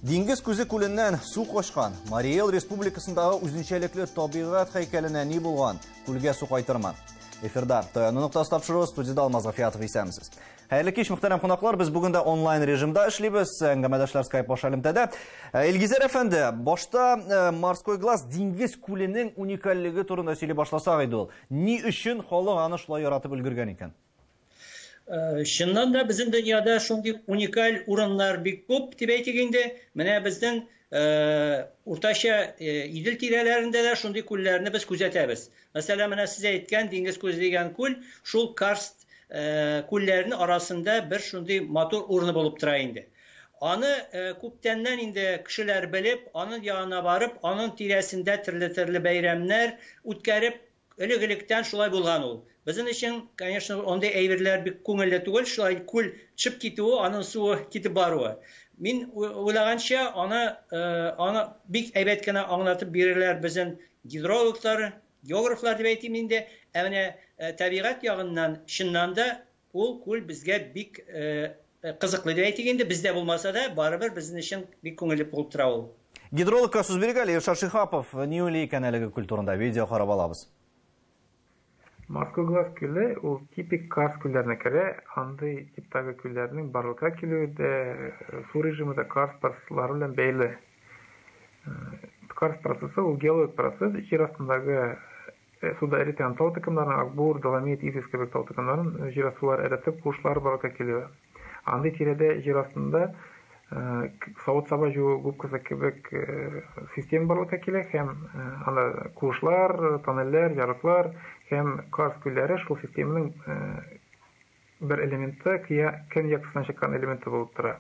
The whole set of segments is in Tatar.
Диңгез күзе күленнән су качкан. Марий Эл республикасындагы үзенчәлекле табигать һәйкәленә ни булган? Күлгә су кайтырмы? Эфирда Таяну ноктасы тапшыруы, студияда Алмаз Гафиятов, исәнмесез. Хәерле кич, мөхтәрәм кунаклар. Без бүген дә онлайн режимда эшлибез. Әңгәмәдәшләр скайп аша элемтәдә. Илгизәр әфәнде, башта Морской глаз диңгез күленең уникальлеге турында сөйли башласак иде ул. Ни өчен халык аны шулай яратып өлгергән икән? Чыннан да безнең дөньяда шундый уникаль урыннар бик күп дип әйтик инде. Менә безнең уртача Идел тирәләрендә дә шундый күлләрне без күзәтәбез. Мәсәлән, менә сез әйткән Диңгез күзе дигән күл шул карст күлләрнең арасында бер шундый матур урыны булып тора инде. Аны күптәннән инде кешеләр белеп, аның янына барып, аның тирәсендә төрле-төрле бәйрәмнәр үткәреп, элек-электән шулай булган ул. Безнең өчен, конечно, андый әйберләр бик күңелле түгел, шулай күл төшеп китүе, аның суы китеп баруы. Мин уйлаганча, аны бик әйбәт кенә аңлатып бирерләр безнең гидрологлар, географлар дип әйтим инде. Ә менә табигать ягыннан чыннан да ул күл безгә бик кызыклы дип әйтик инде, бездә булмаса да, барыбер безнең өчен бик күңелле булып тора ул. Гидрологка сүз бирик әле, Илшат Шиһапов ни уйлый икән әлеге күл турында? Видео карап алабыз. Морской глаз күле ул типик карст күлләренә керә. Андый типтагы күлләрнең барлыкка килүе дә, су режимы да карст процесслары белән бәйле. Карст процессы ул геологик процесс, җир астындагы суда эретелгән тау токымнарын, акбур, доломит, известь кебек тау токымнарын җир асты сулары эретеп, куышлар барлыкка килүе. Андый тирәдә җир астында савыт-саба җуу губкасы кебек система барлыкка килә һәм анда куышлар, тоннельләр, ярыклар һәм карст күлләре шул системаның бер элементы, көньяктан чыккан элементы булып тора.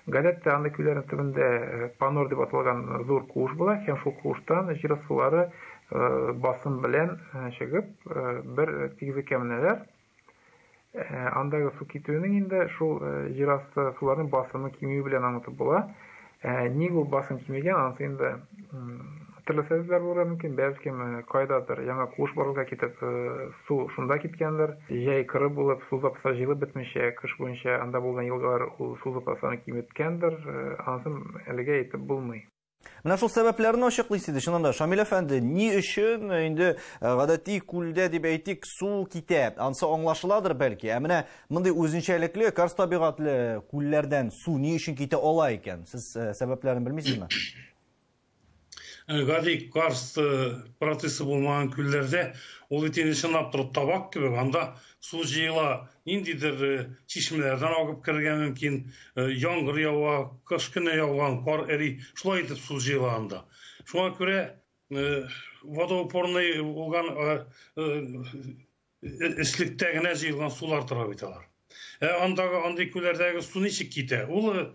Гадәттә андый күлләрнең төбендә панор дип аталган зур куыш була һәм шул куыштан җир асты сулары басым белән чыгып бер тигезлеккә менәләр. Андагы су китүенең инде шул җир асты суларының басымы кимүе белән аңлатып була. Ник ул басым кимегән, анысы инде төрле сәбәпләр булырга мөмкин. Бәлкем, кайдадыр яңа куыш барлыкка китеп, су шунда киткәндер. Җәй коры булып, су запасы җыелып бетмичә, кыш буенча анда булган елгалар ул су запасын киметкәндер. Анысын әлегә әйтеп булмый. Менә шул сәбәпләрне ачыклыйсыз иде. Чыннан да, Шамил әфәнде, ни өчен инде гадәти күлдә дип әйтик, су китә? Ансы аңлашыладыр бәлки. Ә менә мондый үзенчәлекле карст табигатьле күлләрдән су ни өчен китә ала икән? Сез сәбәпләрен белмисезме? Гади карст процессы булмаган күлләрдә ул бит инде чынлап торып табак кебек, анда су җыела, ниндидер чишмәләрдән агып керергә мөмкин, яңгыр ява, кыш көне яуган кар эри, шулай итеп су җыела анда. Шуңа күрә водоупорный булган өслектә генә җыелган сулар тора бит алар. Андагы андый күлләрдәге су ничек китә? Ул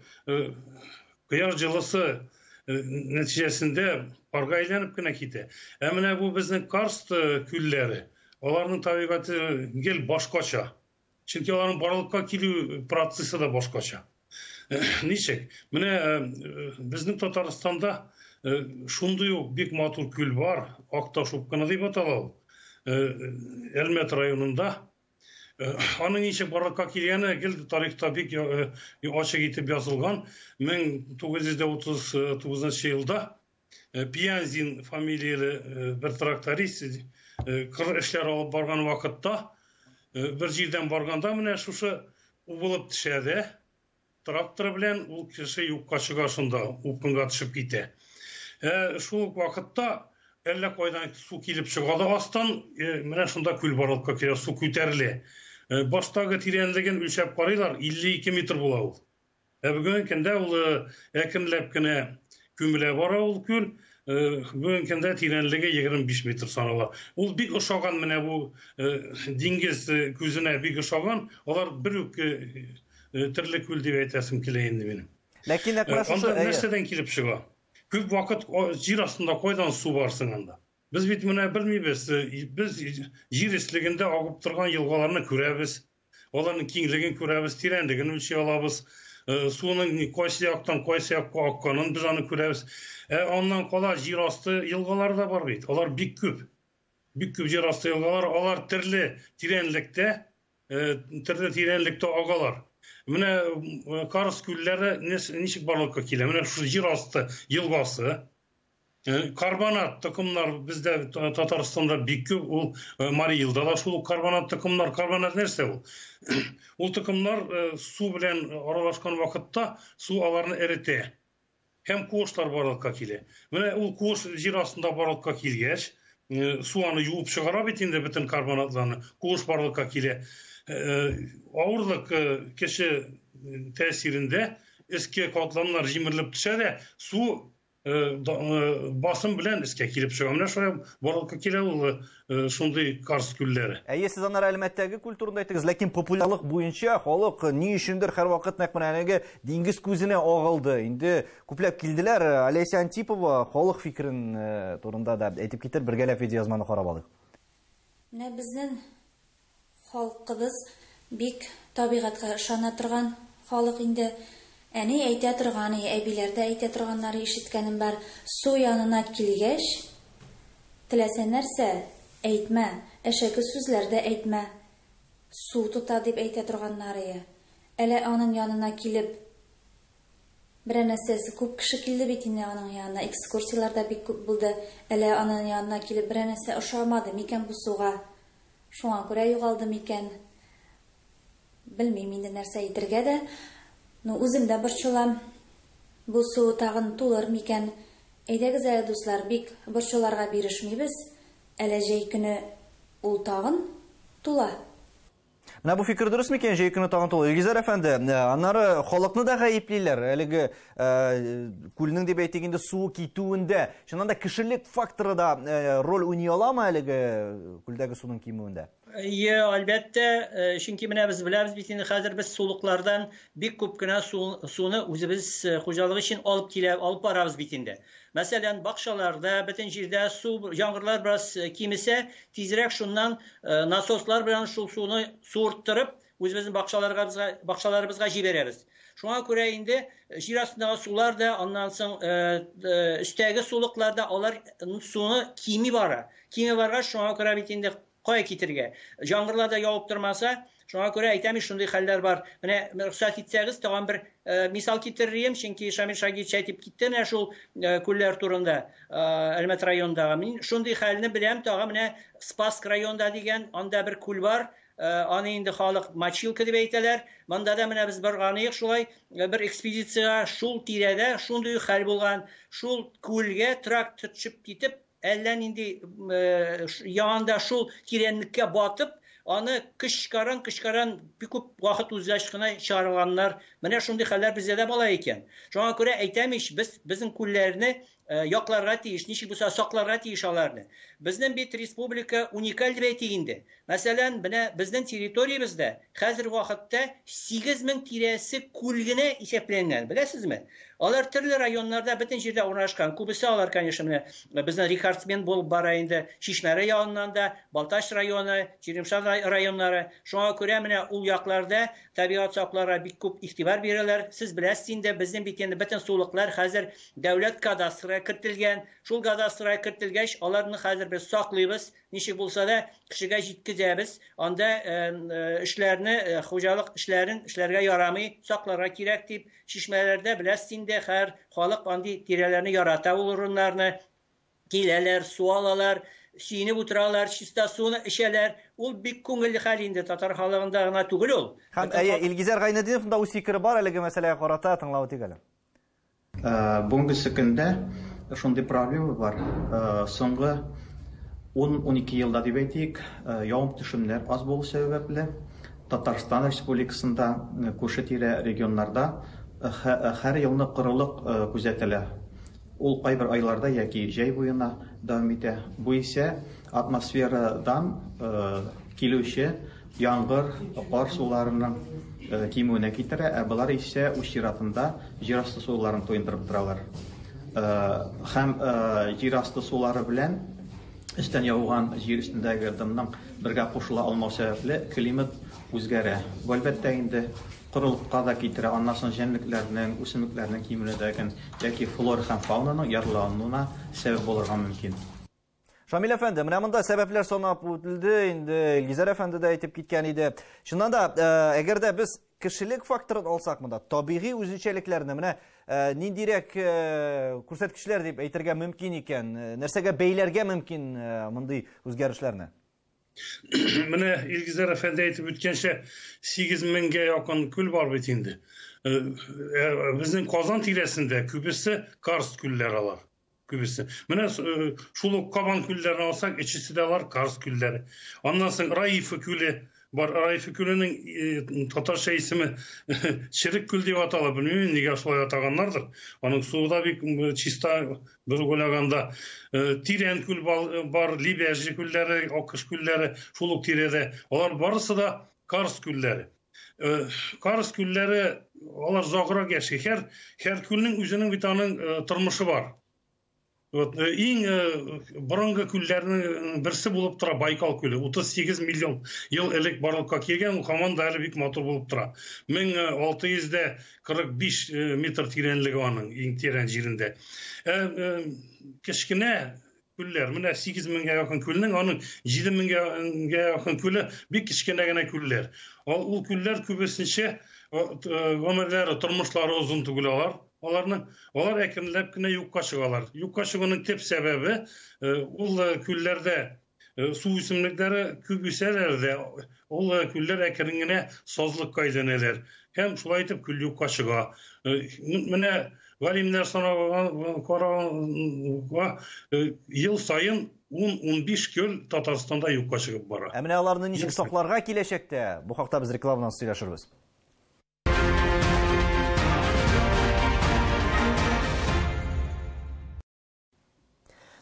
кояш җылысы нәтиҗәсендә парга әйләнеп кенә китә. Ә менә бу безнең карст күлләре, аларның табигате гел башкача. Чөнки аларның барлыкка килү процессы да башкача. Ничек? Менә безнең Татарстанда шундый ук бик матур күл бар, Акташ упкыны дип атала ул. Әлмәт районында. Аның ничек барлыкка килгәне гел тарихта бик ачык итеп язылган. Мең тугыз йөз дә утыз тугызынчы елда Пьянзин фамилияле бер тракторист кыр эшләре алып барган вакытта бер җирдән барганда менә шушы убылып төшә дә, трактор белән ул кеше юкка чыга шунда, упкынга төшеп китә. Шул ук вакытта әллә кайдан су килеп чыга да астан, менә шунда күл барлыкка килә, су күтәрелә. Баштагы тирәнлеген үлчәп карыйлар, 52 метр була ул. Ә бүгенге көндә ул әкренләп кенә күмелә бара ул күл. Бүгенге көндә тирәнлеге 25 метр санала. Ул бик ошаган менә бу диңгез күзенә бик ошаган. Алар бер үк төрле күл дип әйтәсем килә инде минем. Ләкин нәкъ менә шушы, Анда әйе. нәрсәдән килеп чыга? Күп вакыт җир астында кайдан су бар соң анда? Без бит менә белмибез, без җир өслегендә агып торган елгаларны күрәбез. Аларның киңлеген күрәбез, тирәнлеген үлчи алабыз. Суның кайсы яктан кайсы якка акканын без аны күрәбез. Ә аннан кала җир асты елгалары да бар бит. Алар бик күп. Бик күп җир асты елгалар, алар төрле тирәнлектә, төрле тирәнлектә агалар. Менә карст күлләре ничек барлыкка килә? Менә шушы җир асты елгасы, карбонат токымнар бездә Татарстанда бик күп, ул Марий Элда да шул ук карбонат токымнар. Карбонат нәрсә ул? Ул токымнар су белән аралашкан вакытта су аларны эретә. Һәм куышлар барлыкка килә. Менә ул куыш җир астында барлыкка килгәч, су аны юып чыгара бит инде бөтен карбонатларны. Куыш барлыкка килә. Авырлык кеше тәэсирендә өске катламнар җимерелеп төшә дә, су басым белән өскә килеп чыга. Менә шулай барлыкка килә ул шундый карст күлләре. Әйе, сез аннары Әлмәттәге күл турында әйттегез, ләкин популярлык буенча халык ни өчендер һәрвакыт нәкъ менә әлеге диңгез күзенә агылды. Инде күпләп килделәр. Олеся Антипова халык фикерен турында да әйтеп китер, бергәләп видеоязманы карап алыйк. Менә безнең халкыбыз бик табигатькә ышана торган халык инде. Әни әйтә торган, әбиләр дә әйтә торганнары ишеткәнем бар. Су янына килгәч, теләсә нәрсә әйтмә, әшәке сүзләр дә әйтмә. Су тота дип әйтә торганнары. Әле аның янына килеп, берәр нәрсәсе, күп кеше килде бит инде аның янына, экскурсияләр дә бик күп булды. Әле аның янына килеп берәр нәрсә ошамады микән бу суга? Шуңа күрә югалды микән? Белмим инде нәрсә әйтергә дә. Ну, үзем дә борчылам. Бу су тагын тулыр микән? Әйдәгез әле, дуслар, бик борчуларга бирешмибез. Әле җәй көне ул тагын тула. Менә бу фикер дөрес микән, җәй көне тагын тула? Илгизәр әфәнде, аннары халыкны да гаеплиләр. Әлеге күлнең дип әйтик инде суы китүендә. Чыннан да кешелек факторы да роль уйный аламы әлеге күлдәге суның кимүендә? Әйе, әлбәттә, чөнки менә без беләбез бит инде хәзер без сулыклардан бик күп кенә суны үзебез хуҗалык өчен алып килә, алып барабыз бит инде. Мәсәлән, бакчаларда, бөтен җирдә су, яңгырлар бераз кимесә, тизрәк шуннан насослар белән шул суны суырттырып, үзебезнең бакчаларыбызга җибәрәбез. Шуңа күрә инде җир астындагы сулар да, аннан соң өстәге сулыклар да, алар суны кими бара. Кими баргач, шуңа күрә бит инде кая китергә? Яңгырлар да явып тормаса, шуңа күрә әйтәм, шундый хәлләр бар. Менә рөхсәт итсәгез, тагын бер мисал китерер, чөнки Шамил Шагирович әйтеп китте менә шул күлләр турында, Әлмәт районындагы. Мин шундый хәлне беләм, тагын менә Спасск районында дигән, анда бер күл бар. Аны инде халык Мочилка дип әйтәләр. Монда да менә без барганыек шулай бер экспедициягә, шул тирәдә шундый хәл булган. Шул күлгә трактор төшеп китеп, әллә нинди янында шул тирәнлеккә батып, аны көч-каран бик күп вакыт узгач кына чыгарганнар. Менә шундый хәлләр бездә дә була икән. Шуңа күрә әйтәм ич, без безнең күлләрне якларга тиеш, ничек булса сакларга тиеш аларны. Безнең бит республика уникаль дип әйтик инде. Мәсәлән, менә безнең территориябездә хәзер вакытта 8000 тирәсе күл генә исәпләнгән, беләсезме? Алар төрле районнарда бөтен җирдә урнашкан. Күбесе алар, конечно, менә безнең рекордсмен булып бара инде. Чишмә районыннан да, Балтач районы, Черемшан районнары. Шуңа күрә менә ул якларда табигать сакларга бик күп игътибар бирәләр. Сез беләсез инде, безнең бит инде бөтен сулыклар хәзер дәүләт кадастрга кертелгән. Шул кадастрга кертелгәч, аларны хәзер без саклыйбыз. Ничек булса да кешегә җиткезәбез. Анда эшләрне, хуҗалык эшләрен эшләргә ярамый, сакларга кирәк дип. Чишмәләрдә беләсез инде, һәр халык андый тирәләрне ярата, ул урыннарны. Киләләр, су алалар, сөенеп утыралар, чиста суны эчәләр. Ул бик күңелле хәл инде, татар халыгында гына түгел ул. Һәм, әйе, Илгизәр Гайнетдиновның да үз фикере бар әлеге мәсьәләгә карата, тыңлап үтик әле. Бүгенге көндә шундый проблема бар. Соңгы 10-12 елда дип әйтик, явым-төшемнәр аз булу сәбәпле Татарстан Республикасында, күрше-тирә регионнарда һәр елны корылык күзәтелә. Ул кайбер айларда яки җәй буена дәвам итә. Бу исә атмосферадан килүче яңгыр, кар суларының кимүенә китерә, ә болар исә үз чиратында җир асты суларын туендырып торалар. Һәм җир асты сулары белән өстән яуган җир өстендәге дымның бергә кушыла алмау сәбәпле климат үзгәрә. Бу әлбәттә инде корылыкка да китерә, аннан соң җәнлекләрнең, үсемлекләрнең кимүенә дә яки флора һәм фаунаның ярлануына сәбәп булырга мөмкин. Шамил әфәнде, менә монда сәбәпләр санап үтелде, инде Илгизәр әфәнде дә әйтеп киткән иде. Чыннан да, әгәр дә без кешелек факторын алсак монда, табигый үзенчәлекләрне менә ниндирәк күрсәткечләр дип әйтергә мөмкин икән, нәрсәгә бәйләргә мөмкин мондый үзгәрешләрне? Менә Илгизәр әфәнде әйтеп үткәнчә, 8000гә якын күл бар бит инде. Безнең Казан тирәсендә күбесе карст күлләр алар. Күбесе. Менә шул ук Кабан күлләрен алсак, өчесе дә алар карст күлләре. Аннан соң Раифа күле бар. Раифа күленең татарча исеме Черек күл дип атала. Белмим, нигә шулай атаганнардыр. Аның суы да бик чиста, бер уйлаганда. Тирән күл бар, Лебяжье күлләре, Акыш күлләре шул ук тирәдә. Алар барысы да карст күлләре. Карст күлләре алар озаграк яши. Һәр күлнең үзенең бит аның тормышы бар. Вот, иң борынгы күлләрнең берсе булып тора Байкал күле. 38 миллион ел элек барлыкка килгән, ул һаман да әле бик матур булып тора. 1645 метр тирәнлеге аның иң тирән җирендә. Кечкенә күлләр, менә 8000гә якын күлнең, аның 7000гә якын күле бик кечкенә генә күлләр. Ул күлләр күбесенчә гомерләре, тормышлары озын түгел алар. Аларның, алар әкренләп кенә юкка чыгалар. Юкка чыгуның төп сәбәбе, ул күлләрдә су үсемлекләре күп үсәләр дә, ул күлләр әкрен генә сазлыкка әйләнәләр. Һәм шулай итеп күл юкка чыга. Менә галимнәр санаган караганга, ел саен 10-15 күл Татарстанда юкка чыгып бара. Ә менә аларны ничек сакларга киләчәктә? Бу хакта без рекламадан сөйләшербез.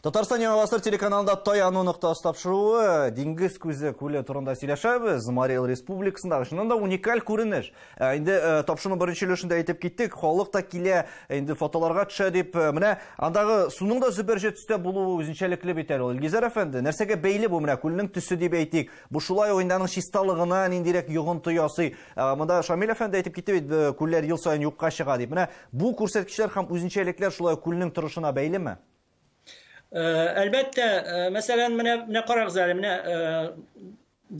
Татарстан Яңа Гасыр телеканалында Таяну ноктасы тапшыруы Диңгез күзе күле турында сөйләшәбез. Марий Эл Республикасындагы чыннан да уникаль күренеш. Инде тапшыруның беренче өлешендә әйтеп киттек, халык та килә, инде фотоларга төшә дип. Менә андагы суның да зөбәрҗәт төстә булуы үзенчәлекле бит әле ул. Илгизәр әфәнде, нәрсәгә бәйле бу менә күлнең төсе дип әйтик? Бу шулай ук инде аның чисталыгына ниндирәк йогынты ясый? Монда Шамил әфәнде әйтеп китте бит, күлләр ел саен юкка чыга дип. Менә бу күрсәткечләр һәм үзенчәлекләр шулай ук күлнең торышына бәйлеме? Әлбәттә, мәсәлән, менә карагыз әле, менә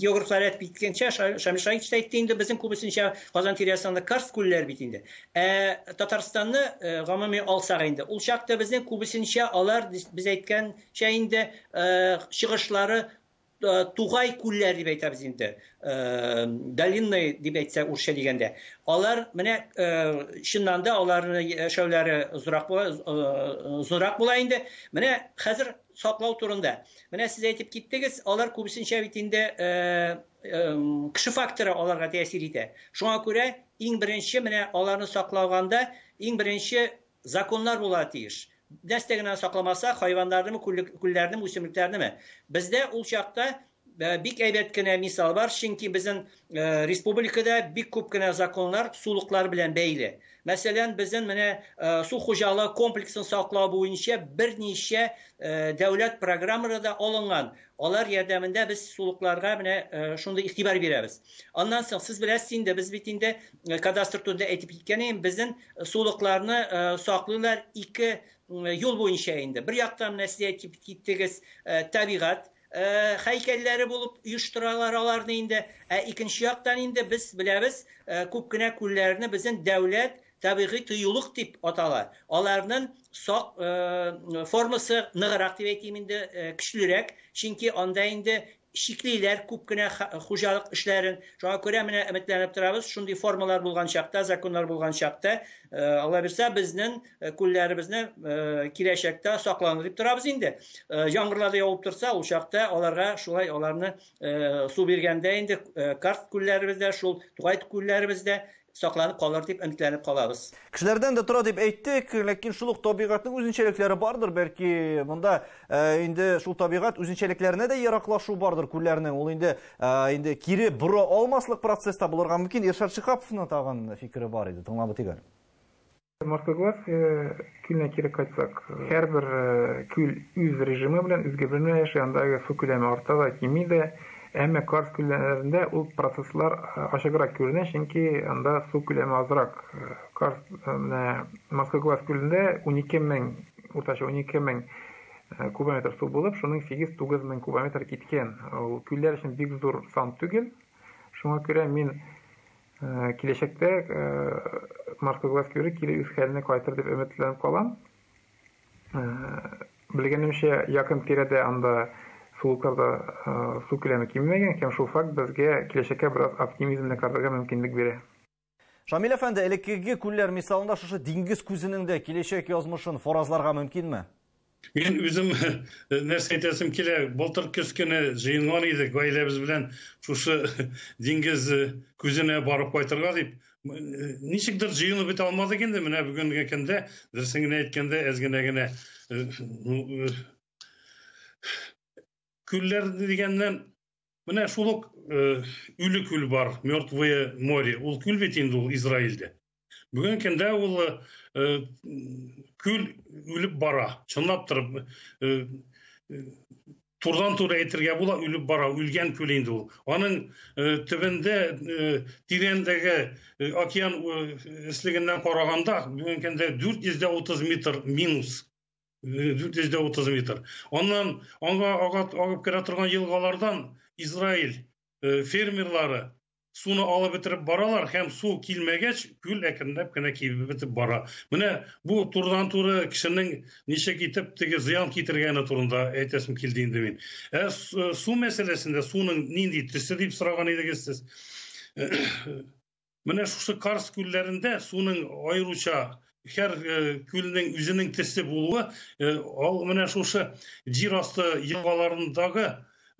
географлар әйтеп киткәнчә, Шамил Шаһитович та әйтте инде, безнең күбесенчә Казан тирәсендә карст күлләр бит инде. Татарстанны гомуми алсак инде, ул чакта безнең күбесенчә алар, без әйткәнчә инде, чыгышлары тугай күлләр дип әйтәбез инде. Долинный дип әйтсә урысча дигәндә. Алар менә чыннан да аларның яшәүләре зурак була инде. Менә хәзер саклау турында. Менә сез әйтеп киттегез, алар күбесенчә бит инде кеше факторы аларга тәэсир итә. Шуңа күрә иң беренче менә аларны саклаганда иң беренче законнар була тиеш. Нәрсә генә сакламаса, хайваннарнымы, күлләрнеме, үсемлекләрнеме. Бездә ул чакта бик әйбәт кенә мисал бар, чөнки безнең республикада бик күп кенә законнар сулыклар белән бәйле. Мәсәлән, безнең менә су хуҗалыгы комплексын саклау буенча берничә дәүләт программалары да алынган. Алар ярдәмендә без сулыкларга менә шундый игътибар бирәбез. Аннан соң сез беләсез инде, без бит инде кадастр турында әйтеп киткән идем, безнең сулыкларны саклыйлар ике юл буенча инде. Бер яктан менә сез әйтеп киттегез, табигать һәйкәлләре булып оештыралар аларны инде. Ә икенче яктан инде без беләбез, күп кенә күлләрне безнең дәүләт табигый тыюлык дип атала. Аларның сак формасы ныграк дип әйтим инде, көчлерәк, чөнки анда инде чиклиләр күп кенә хуҗалык эшләрен. Шуңа күрә менә өметләнеп торабыз, шундый формалар булган чакта, законнар булган чакта, Алла бирсә, безнең күлләребезне киләчәктә сакланыр дип торабыз инде. Яңгырлар да явып торса, ул чакта аларга шулай аларны су биргәндә инде карст күлләребездә, шул тугай күлләребездә сакланып калыр дип өметләнеп калабыз. Кешеләрдән дә тора дип әйттек, ләкин шул ук табигатьнең үзенчәлекләре бардыр, бәлки монда инде шул табигать үзенчәлекләренә дә яраклашу бардыр күлләрнең. Ул инде кире бора алмаслык процесста булырга мөмкин. Иршат Шиһаповның тагын фикере бар иде, тыңлап үтик әле. Морской глаз күленә кире кайтсак, һәрбер күл үз режимы белән, үз гөбе белән яши, андагы су күләме арта да, кими дә. Әмма карст күлләрендә ул процесслар ачыграк күренә, чөнки анда су күләме азрак. Карст, менә Морской глаз күлендә 12 мең, уртача 12 мең кубометр су булып, шуның 8-9 мең кубометр киткән. Ул күлләр өчен бик зур сан түгел. Шуңа күрә мин киләчәктә Морской глаз күле кире үз хәленә кайтыр дип өметләнеп калам. Белгәнемчә, якын тирәдә анда сулыкларда су күләме кимемәгән һәм шул факт безгә киләчәккә бераз оптимизм белән карарга мөмкинлек бирә. Шамил әфәнде, элеккеге күлләр мисалында шушы диңгез күзенең дә киләчәк язмышын фаразларга мөмкинме? Мин үзем нәрсә әйтәсем килә, былтыр көз көне җыенган идек гаиләбез белән шушы диңгез күзенә барып кайтырга дип. Ничектер җыенып бетә алмадык инде, менә бүгенге көндә, дөресен генә әйткәндә, әз генә генә күлләр дигәннән, менә шул ук үле күл бар, Мертвое море. Ул күл бит инде ул Израильдә. Бүгенге көндә ул күл үлеп бара. Чынлап торып, турыдан-туры әйтергә була, үлеп бара, үлгән күл инде ул. Аның төбендә, тирәндәге океан өслегеннән караганда, бүгенге көндә 430 метр минус. 430 метр. Аннан аңа агып керә торган елгалардан Израиль фермерлары суны алып бетереп баралар һәм су килмәгәч, күл әкренләп кенә кибеп бетеп бара. Менә бу турыдан-туры кешенең ничек итеп теге зыян китергәне турында әйтәсем килде инде мин. Ә су мәсьәләсендә суның нинди төсе дип сораган идегез сез. Менә шушы карст күлләрендә суның аеруча һәр күлнең үзенең төсе булуы, ал менә шушы җир асты елгаларындагы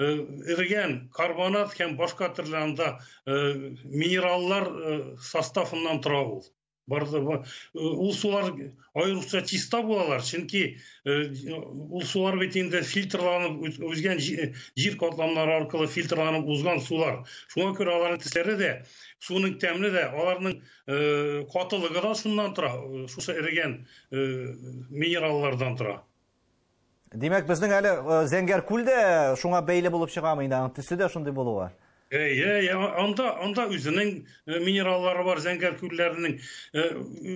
эрегән карбонат һәм башка төрле анда минераллар составыннан тора ул. Барды, ул сулар аеруча чиста булалар, чөнки ул сулар бит инде фильтрланып үзгән җир катламнары аркылы фильтрланып узган сулар. Шуңа күрә аларның төсләре дә, суның тәме дә, аларның катылыгы да шуннан тора, шушы эрегән минераллардан тора. Димәк, безнең әле Зәңгәр күл дә шуңа бәйле булып чыгамы инде, аның төсе дә шундый булуы? Анда үзенең минераллары бар Зәңгәр күлләренең.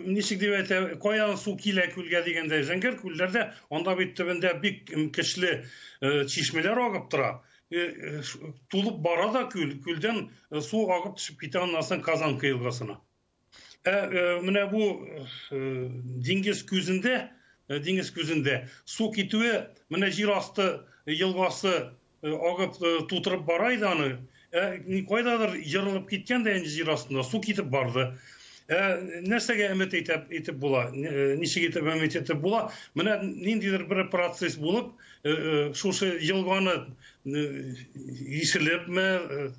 Ничек дип әйтә, каян су килә күлгә дигәндә, Зәңгәр күлләрдә анда бит төбендә бик көчле чишмәләр агып тора. Тулып бара да күл, күлдән су агып төшеп китә аннан соң Казанка елгасына. Менә бу диңгез күзендә, диңгез күзендә су китүе, менә җир асты елгасы агып тутырып бара иде аны. Кайдадыр ерылып киткән дә инде җир астында су китеп барды. Нәрсәгә өмет итеп була? Ничек итеп өмет итеп була? Менә ниндидер бер процесс булып, шушы елганы ишелепме,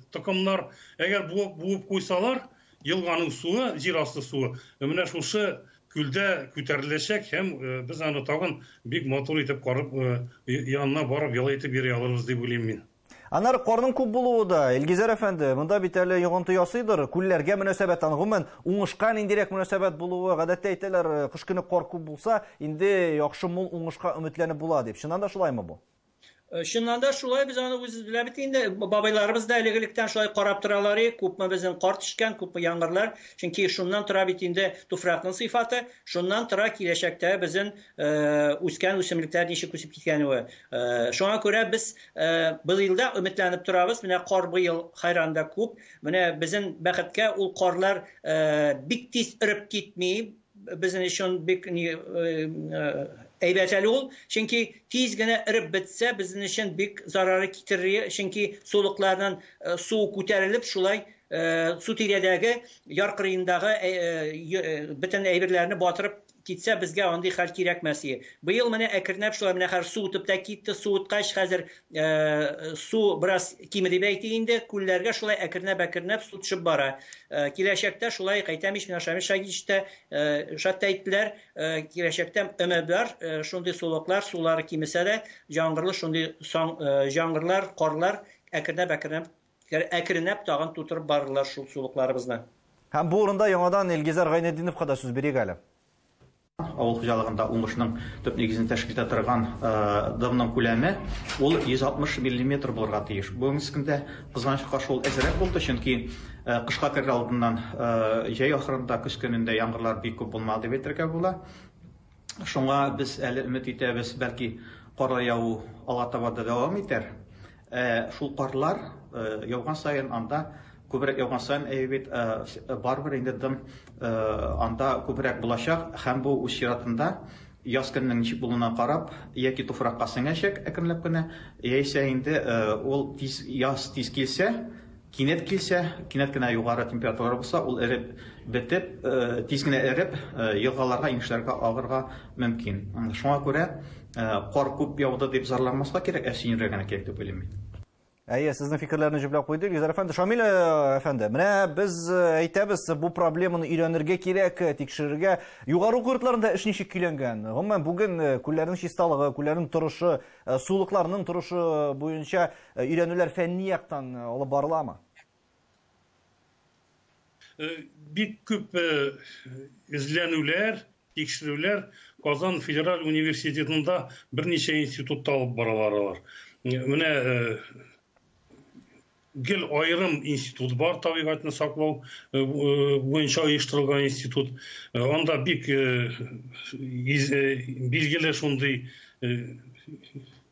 токымнар, әгәр буып куйсалар, елганың суы, җир асты суы, менә шушы күлдә күтәреләчәк һәм без аны тагын бик матур итеп карап, янына барып ял итеп йөри алырбыз дип уйлыйм мин. Аннары карның күп булуы да, Илгизәр әфәнде, монда бит әле йогынты ясыйдыр, күлләргә мөнәсәбәт, гомумән уңышка ниндирәк мөнәсәбәт булуы, гадәттә әйтәләр, кыш көне кар күп булса, инде яхшы мул уңышка өметләнеп була дип. Чыннан да шулаймы бу? Чыннан да шулай, без аны үзебез беләбез инде. Бабайларыбыз да элек-электән шулай карап торалар, күпме безнең кар төшкән, күпме яңгырлар. Чөнки шуннан тора бит инде туфракның сыйфаты, шуннан тора киләчәктә безнең үскән үсемлекләр ничек үсеп киткәнүе. Шуңа күрә без быел да өметләнеп торабыз. Менә кар быел хайран да күп. Менә безнең бәхеткә ул карлар бик тиз эреп китми. Безнең өчен бик әйбәт әле ул, чөнки тиз генә эреп бетсә, безнең өчен бик зарары китерер, чөнки сулыклардан су күтәрелеп, шулай су тирәдәге яр кырыендагы бөтен әйберләрне батырып китсә, безгә андый хәл кирәкмәс иде. Быел менә әкренләп шулай менә хәзер су үтеп тә китте, су үткәч хәзер су бераз кимеде дип әйтик инде, күлләргә шулай әкренләп-әкренләп су төшеп бара. Киләчәктә шулай әйтәм ич, менә Шамил Шагич та шат әйттеләр, киләчәктә өмет бар, шундый сулыклар, сулары кимесә дә, яңгырлы шундый яңгырлар, карлар әкренләп-әкренләп әкренләп тагын тутырып барырлар шул сулыкларыбызны. Һәм бу урында яңадан Илгизәр Гайнетдиновка да сүз бирик әле. Авыл хуҗалыгында уңышның төп нигезен тәшкил итә торган дымның күләме ул 160 миллиметр булырга тиеш. Бүгенге көндә кызганычка каршы ул әзрәк булды, чөнки кышка керер алдыннан җәй ахырында, көз көнендә яңгырлар бик күп булмады дип әйтергә була. Шуңа без әле өмет итәбез, бәлки карлар яву алга таба да дәвам итәр. Шул карлар яуган саен анда күбрәк яуган саен әйе бит барыбер инде дым анда күбрәк булачак һәм бу үз чиратында яз көненең ничек булуына карап яки туфракка сеңәчәк әкренләп кенә, яисә инде ул тиз яз тиз килсә, кинәт килсә, кинәт кенә югары температура булса, ул эреп бетеп, тиз генә эреп, елгаларга, инешләргә агырга мөмкин. Шуңа күрә кар күп яуды дип зарланмаска кирәк, ә сөенергә генә кирәк дип уйлыйм мин. Әйе, сезнең фикерләрне җөпләп куйды Илгизәр әфәнде. Шамил әфәнде, менә без әйтәбез, бу проблеманы өйрәнергә кирәк, тикшерергә. Югары уку йортларында эш ничек көйләнгән? Гомумән, бүген күлләрнең чисталыгы, күлләрнең торышы, сулыкларның торышы буенча өйрәнүләр фәнни яктан алып барыламы? Бик күп эзләнүләр, тикшерүләр Казан федераль университетында берничә институтта алып баралар алар. Менә гел аерым институт бар, табигатьне саклау буенча оештырылган институт. Анда бик билгеле шундый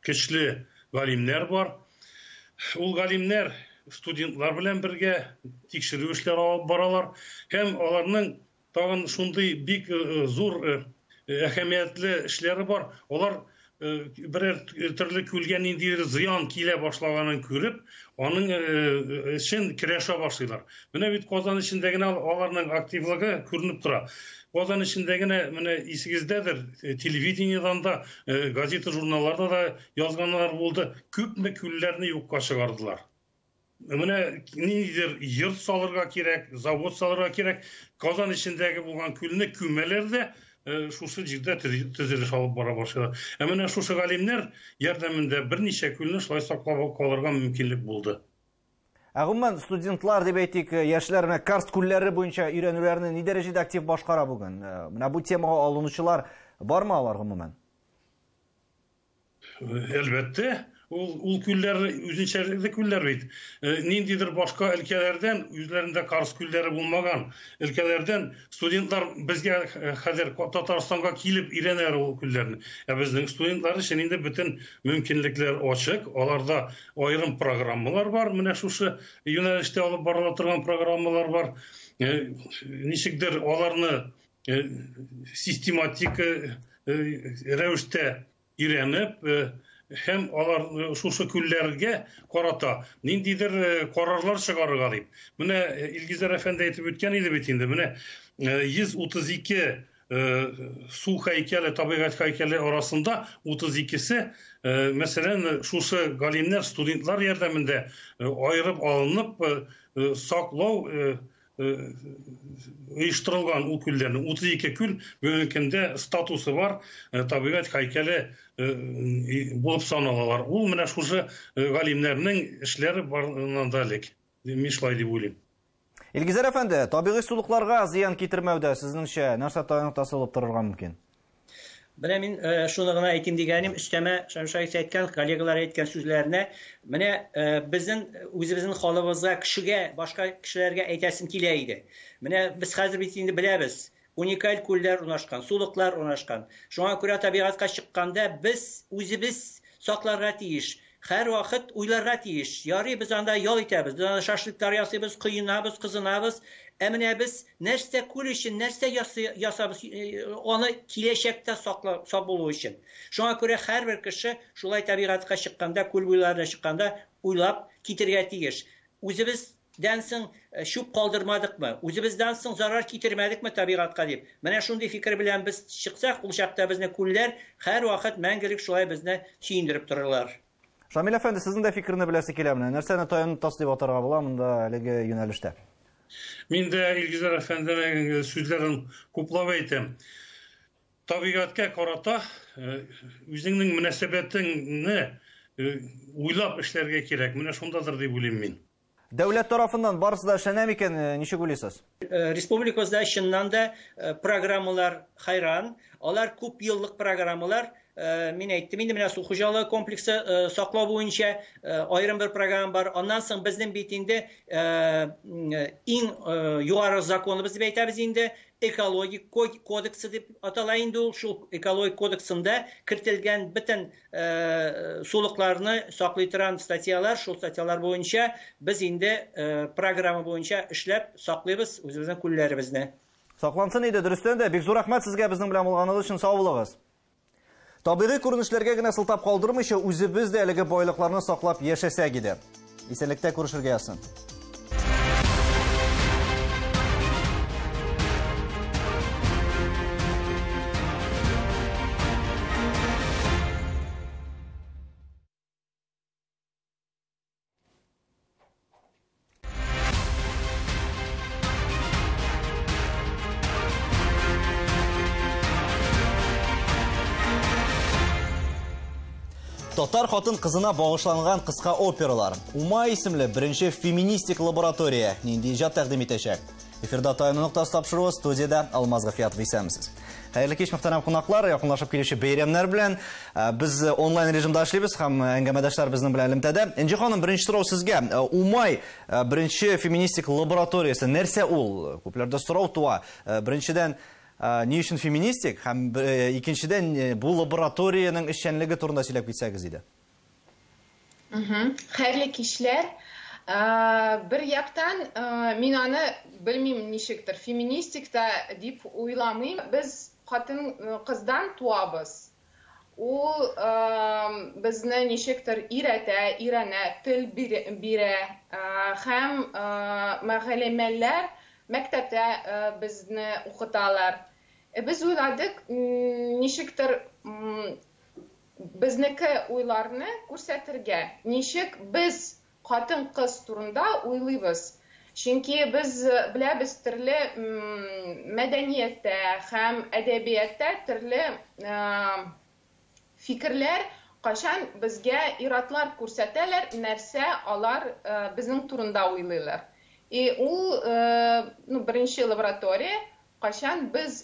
көчле галимнәр бар. Ул галимнәр студентлар белән бергә тикшерү эшләре алып баралар һәм аларның тагын шундый бик зур әһәмиятле эшләре бар. Алар берәр төрле күлгә ниндидер зыян килә башлаганын күреп, аның өчен көрәшә башлыйлар. Менә бит Казан эчендә генә аларның активлыгы күренеп тора. Казан эчендә генә менә исегездәдер, телевидениедән дә, газета, журналларда да язганнар булды. Күпме күлләрне юкка чыгардылар. Менә ниндидер йорт салырга кирәк, завод салырга кирәк. Казан эчендәге булган күлне күмәләр дә шушы җирдә төзелеш алып бара башлыйлар. Ә менә шушы галимнәр ярдәмендә берничә күлне шулай саклап калырга мөмкинлек булды. Ә гомумән, студентлар дип әйтик, яшьләр менә карст күлләре буенча өйрәнүләрне ни дәрәҗәдә актив башкара бүген? Менә бу темага алынучылар бармы алар гомумән? Әлбәттә, ул күлләр үзенчәлекле күлләр бит. Ниндидер башка өлкәләрдән, үзләрендә карст күлләре булмаган өлкәләрдән студентлар безгә хәзер Татарстанга килеп өйрәнәләр ул күлләрне. Ә безнең студентлар өчен инде бөтен мөмкинлекләр ачык, аларда аерым программалар бар, менә шушы юнәлештә алып барыла торган программалар бар. Ничектер аларны систематик рәвештә өйрәнеп, һәм алар шушы күлләргә карата ниндидер карарлар чыгарырга дип. Менә Илгизәр әфәнде әйтеп үткән иде бит инде. Менә 132 су һәйкәле, табигать һәйкәле арасында 32-се, мәсәлән, шушы галимнәр, студентлар ярдәмендә аерып алынып, саклау оештырылган ул күлләрнең 32 күл бүгенге көндә статусы бар, табигать һәйкәле булып саналалар. Ул менә шушы галимнәрнең эшләре барыннан да элек. Мин шулай дип уйлыйм. Илгизәр әфәнде, табигый сулыкларга зыян китермәүдә сезнеңчә нәрсә таяныктасы булып торырга мөмкин? Менә мин шуны гына әйтим дигәнем, өстәмә Шамил Шаевич әйткән, коллегалар әйткән сүзләренә, менә безнең үзебезнең халыгыбызга, кешегә, башка кешеләргә әйтәсем килә иде. Менә без хәзер бит инде беләбез, уникаль күлләр урнашкан, сулыклар урнашкан. Шуңа күрә табигатькә чыкканда без үзебез сакларга тиеш. Һәр вакыт уйларга тиеш. Ярый, без анда ял итәбез, без анда шашлыклар ясыйбыз, коенабыз, кызынабыз. Ә менә без нәрсә күл өчен, нәрсә ясабыз, аны киләчәктә саклап булу өчен. Шуңа күрә һәрбер кеше шулай табигатькә чыкканда, күл буйларына чыкканда уйлап китергә тиеш. Үзебездән соң чүп калдырмадыкмы? Үзебездән соң зарар китермәдекме табигатькә дип. Менә шундый фикер белән без чыксак, ул чакта безне күлләр һәр вакыт мәңгелек шулай безне сөендереп торырлар. Шамил әфәнде, сезнең дә фикерне беләсе килә менә. Нәрсәне таяну тас дип атарга була монда әлеге юнәлештә? Мин дә Илгизәр әфәнденең сүзләрен хуплап әйтәм. Табигатькә карата үзеңнең мөнәсәбәтеңне уйлап эшләргә кирәк. Менә шундадыр дип уйлыйм мин. Дәүләт тарафыннан барысы да эшләнә микән, ничек уйлыйсыз? Республикабызда чыннан да программалар хайран. Алар күп еллык программалар. Мин әйттем инде, менә су хуҗалыгы комплексы саклау буенча аерым бер программа бар. Аннан соң безнең бит инде иң югары законыбыз дип әйтәбез инде, экологик кодексы дип атала инде ул. Шул экологик кодексында кертелгән бөтен сулыкларны саклый торган статьялар, шул статьялар буенча без инде программа буенча эшләп саклыйбыз үзебезнең күлләребезне. Саклансын иде, дөрестән дә. Бик зур рәхмәт сезгә безнең белән булганыгыз өчен, сау булыгыз. Табигый күренешләргә генә сылтап калдырмыйча, үзебез дә әлеге байлыкларны саклап яшәсәк иде. Исәнлектә күрешергә язсын. Татар хатын кызына багышланган кыска опералар. Умай исемле беренче феминистик лаборатория нинди иҗат тәкъдим итәчәк? Эфирда Таяну ноктасы тапшыруы, студиядә Алмаз Гафиятов, исәнмесез. Хәерле кич, мөхтәрәм кунаклар, якынлашып килүче бәйрәмнәр белән без онлайн режимда эшлибез һәм әңгәмәдәшләр безнең белән элемтәдә. Энҗе ханым, беренче сорау сезгә. Умай беренче феминистик лабораториясе нәрсә ул? Күпләрдә сорау туа. Беренчедән, ни өчен феминистик һәм икенчедән, бу лабораториянең эшчәнлеге турында сөйләп китсәгез иде. Хәерле кичләр. Бер яктан мин аны белмим ничектер, феминистик та дип уйламыйм. Без хатын кыздан туабыз. Ул безне ничектер өйрәтә, өйрәнә, тел бирә һәм мәгълүматлар мәктәптә безне укыталар. Без уйладык, ничектер безнеке уйларны күрсәтергә, ничек без хатын-кыз турында уйлыйбыз. Чөнки без беләбез төрле мәдәнияттә һәм әдәбиятта төрле фикерләр кайчан безгә иратлар күрсәтәләр, нәрсә алар безнең турында уйлыйлар. И ул, ну, беренче лаборатория кайчан без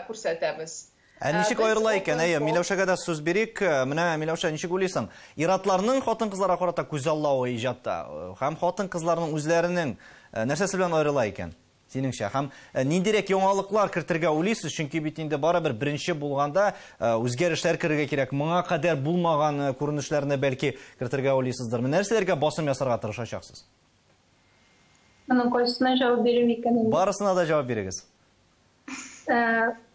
күрсәтәбез. Ә ничек аерыла икән? Әйе, Миләүшәгә дә сүз бирик. Менә, Миләүшә, ничек уйлыйсың? Иратларның хатын-кызларга карата күзаллавы иҗатта һәм хатын-кызларның үзләренең нәрсәсе белән аерыла икән? Синеңчә, һәм ниндирәк яңалыклар кертергә уйлыйсыз? Чөнки бит инде барыбер беренче булганда үзгәрешләр керергә кирәк. Моңа кадәр булмаган күренешләрне бәлки кертергә уйлыйсыздыр. Менә нәрсәләргә басым ясарга тырышачаксыз? Моның кайсысына җавап бирим икән инде? Барысына да җавап бирегез.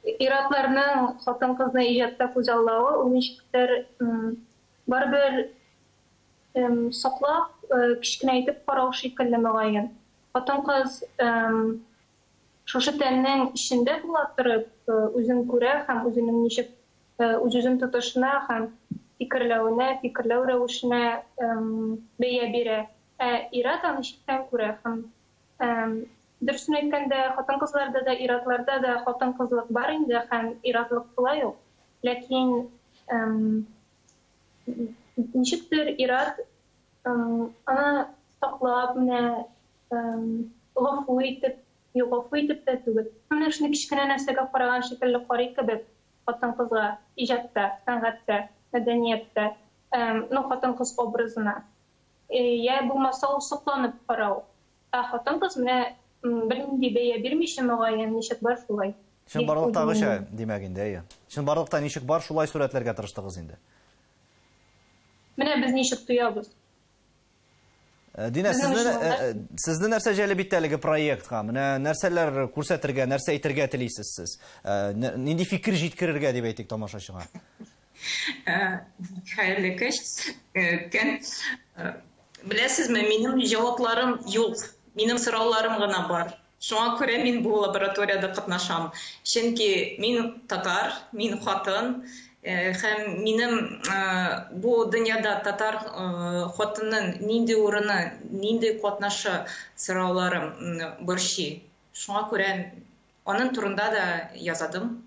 Иратларның хатын-кызны иҗатта күзаллавы ул ничектер барыбер саклап, кечкенә итеп карау шикелле мөгаен. Хатын-кыз шушы тәннең эчендә була торып, үзен күрә һәм үзенең ничек үз-үзен тотышына һәм фикерләвенә, фикерләү рәвешенә бәя бирә. Ә ират аны читтән күрә һәм дөресен әйткәндә, хатын-кызларда да, иратларда да хатын-кызлык бар инде һәм иратлык шулай ук. Ләкин ничектер ират аны саклап, менә гафу итеп, юк, гафу итеп тә түгел. Менә шуны кечкенә нәрсәгә караган шикелле карый кебек хатын-кызга иҗатта, сәнгатьтә, мәдәнияттә, ну, хатын-кыз образына. Я булмаса ул сокланып карау. Ә хатын-кыз менә бернинди бәя бирмичә мөгаен ничек бар шулай. Чынбарлыктагыча, димәк инде, әйе. Чынбарлыкта ничек бар, шулай сурәтләргә тырыштыгыз инде. Менә без ничек тоябыз. Динә, сезне нәрсә җәлеп итте әлеге проектка? Менә нәрсәләр күрсәтергә, нәрсә әйтергә телисез сез? Нинди фикер җиткерергә дип әйтик тамашачыга? Хәерле кич. Көн. Беләсезме, минем җавапларым юк. Минем сорауларым гына бар. Шуңа күрә мин бу лабораторияда катнашам. Чөнки мин татар, мин хатын, һәм минем бу дөньяда татар хатынның нинди урыны, нинди катнашы сорауларым борчый. Шуңа күрә аның турында да язадым.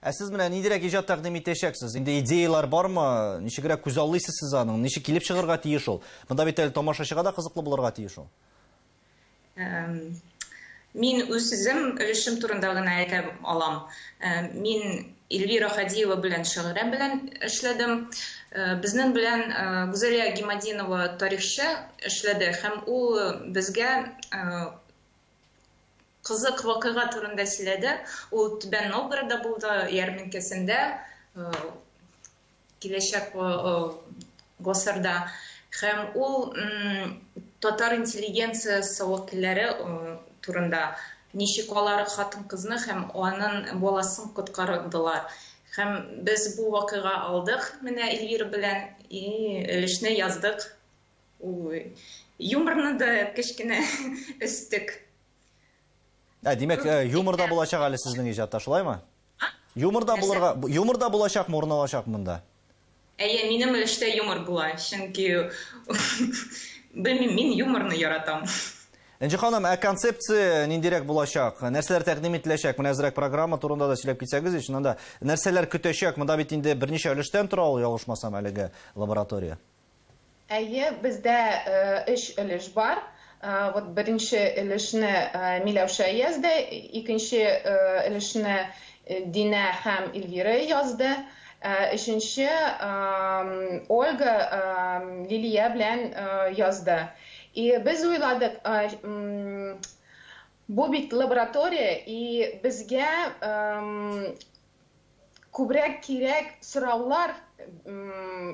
Ә сез менә ниндирәк иҗат тәкъдим итәчәксез? Инде идеялар бармы? Ничегрәк күзаллыйсыз сез аның? Ничек килеп чыгарга тиеш ул? Монда бит әле тамашачыга да кызыклы булырга тиеш ул. Мин үзем өлешем турында гына әйтә алам. Мин Эльвира Хадиева белән Шагыйрә белән эшләдем. Безнең белән Гүзәлия Гимадинова тарихчы эшләде һәм ул безгә кызык вакыйга турында сөйләде. Ул Түбән Новгородда булды, ярминкәсендә, киләчәк гасырда. Һәм ул татар интеллигенциясе вәкилләре турында, ничек алар хатын-кызны һәм аның баласын коткардылар. Һәм без бу вакыйга алдык менә Эльвира белән и өлешне яздык. Юморны да кечкенә өстек. Димәк, юмор да булачак әле сезнең иҗатта, шулаймы? Юмор да булырга, юмор да булачак, урын алачак монда. Әйе, минем өлештә юмор була, чөнки белмим, мин юморны яратам. Энҗе ханым, ә концепция ниндирәк булачак? Нәрсәләр тәкъдим ителәчәк? Менә әзрәк программа турында да сөйләп китсәгез, чыннан да нәрсәләр көтәчәк? Монда бит инде берничә өлештән тора ул, ялгышмасам, әлеге лаборатория. Әйе, бездә 3 өлеш бар. Вот беренче өлешне Миләүшә язды, икенче өлешне Динә һәм Эльвира язды, өченче Ольга Лилия белән язды. И без уйладык, бу бит лаборатория, и безгә күбрәк кирәк сораулар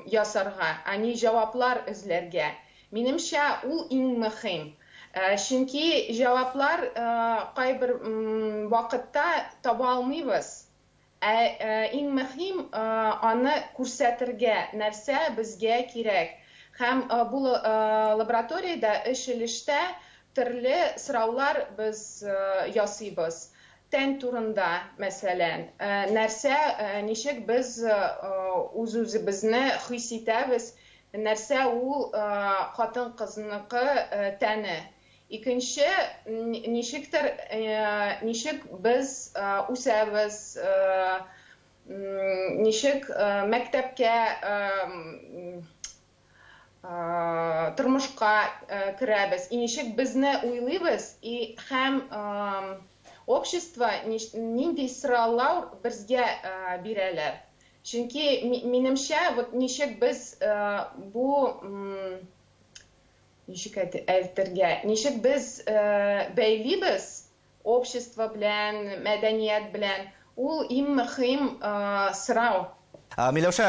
ясарга, а не җаваплар эзләргә. Минемчә, ул иң мөһим. Чөнки җаваплар кайбер вакытта таба алмыйбыз. Иң мөһим аны күрсәтергә, нәрсә безгә кирәк. Һәм бу лабораториядә өч өлештә төрле сораулар без ясыйбыз. Тән турында, мәсәлән, нәрсә, ничек без үз-үзебезне хис итәбез, нәрсә ул хатын-кызныкы тәне. Икенче, ничектер, ничек без үсәбез, ничек мәктәпкә, тормышка керәбез, и ничек безне уйлыйбыз, и һәм общество нинди сораулар безгә бирәләр. Чөнки минемчә, вот ничек без бу ничек әйтергә, ничек без бәйлибез общество белән, мәдәният белән, ул иң мөһим сорау. Миләүшә,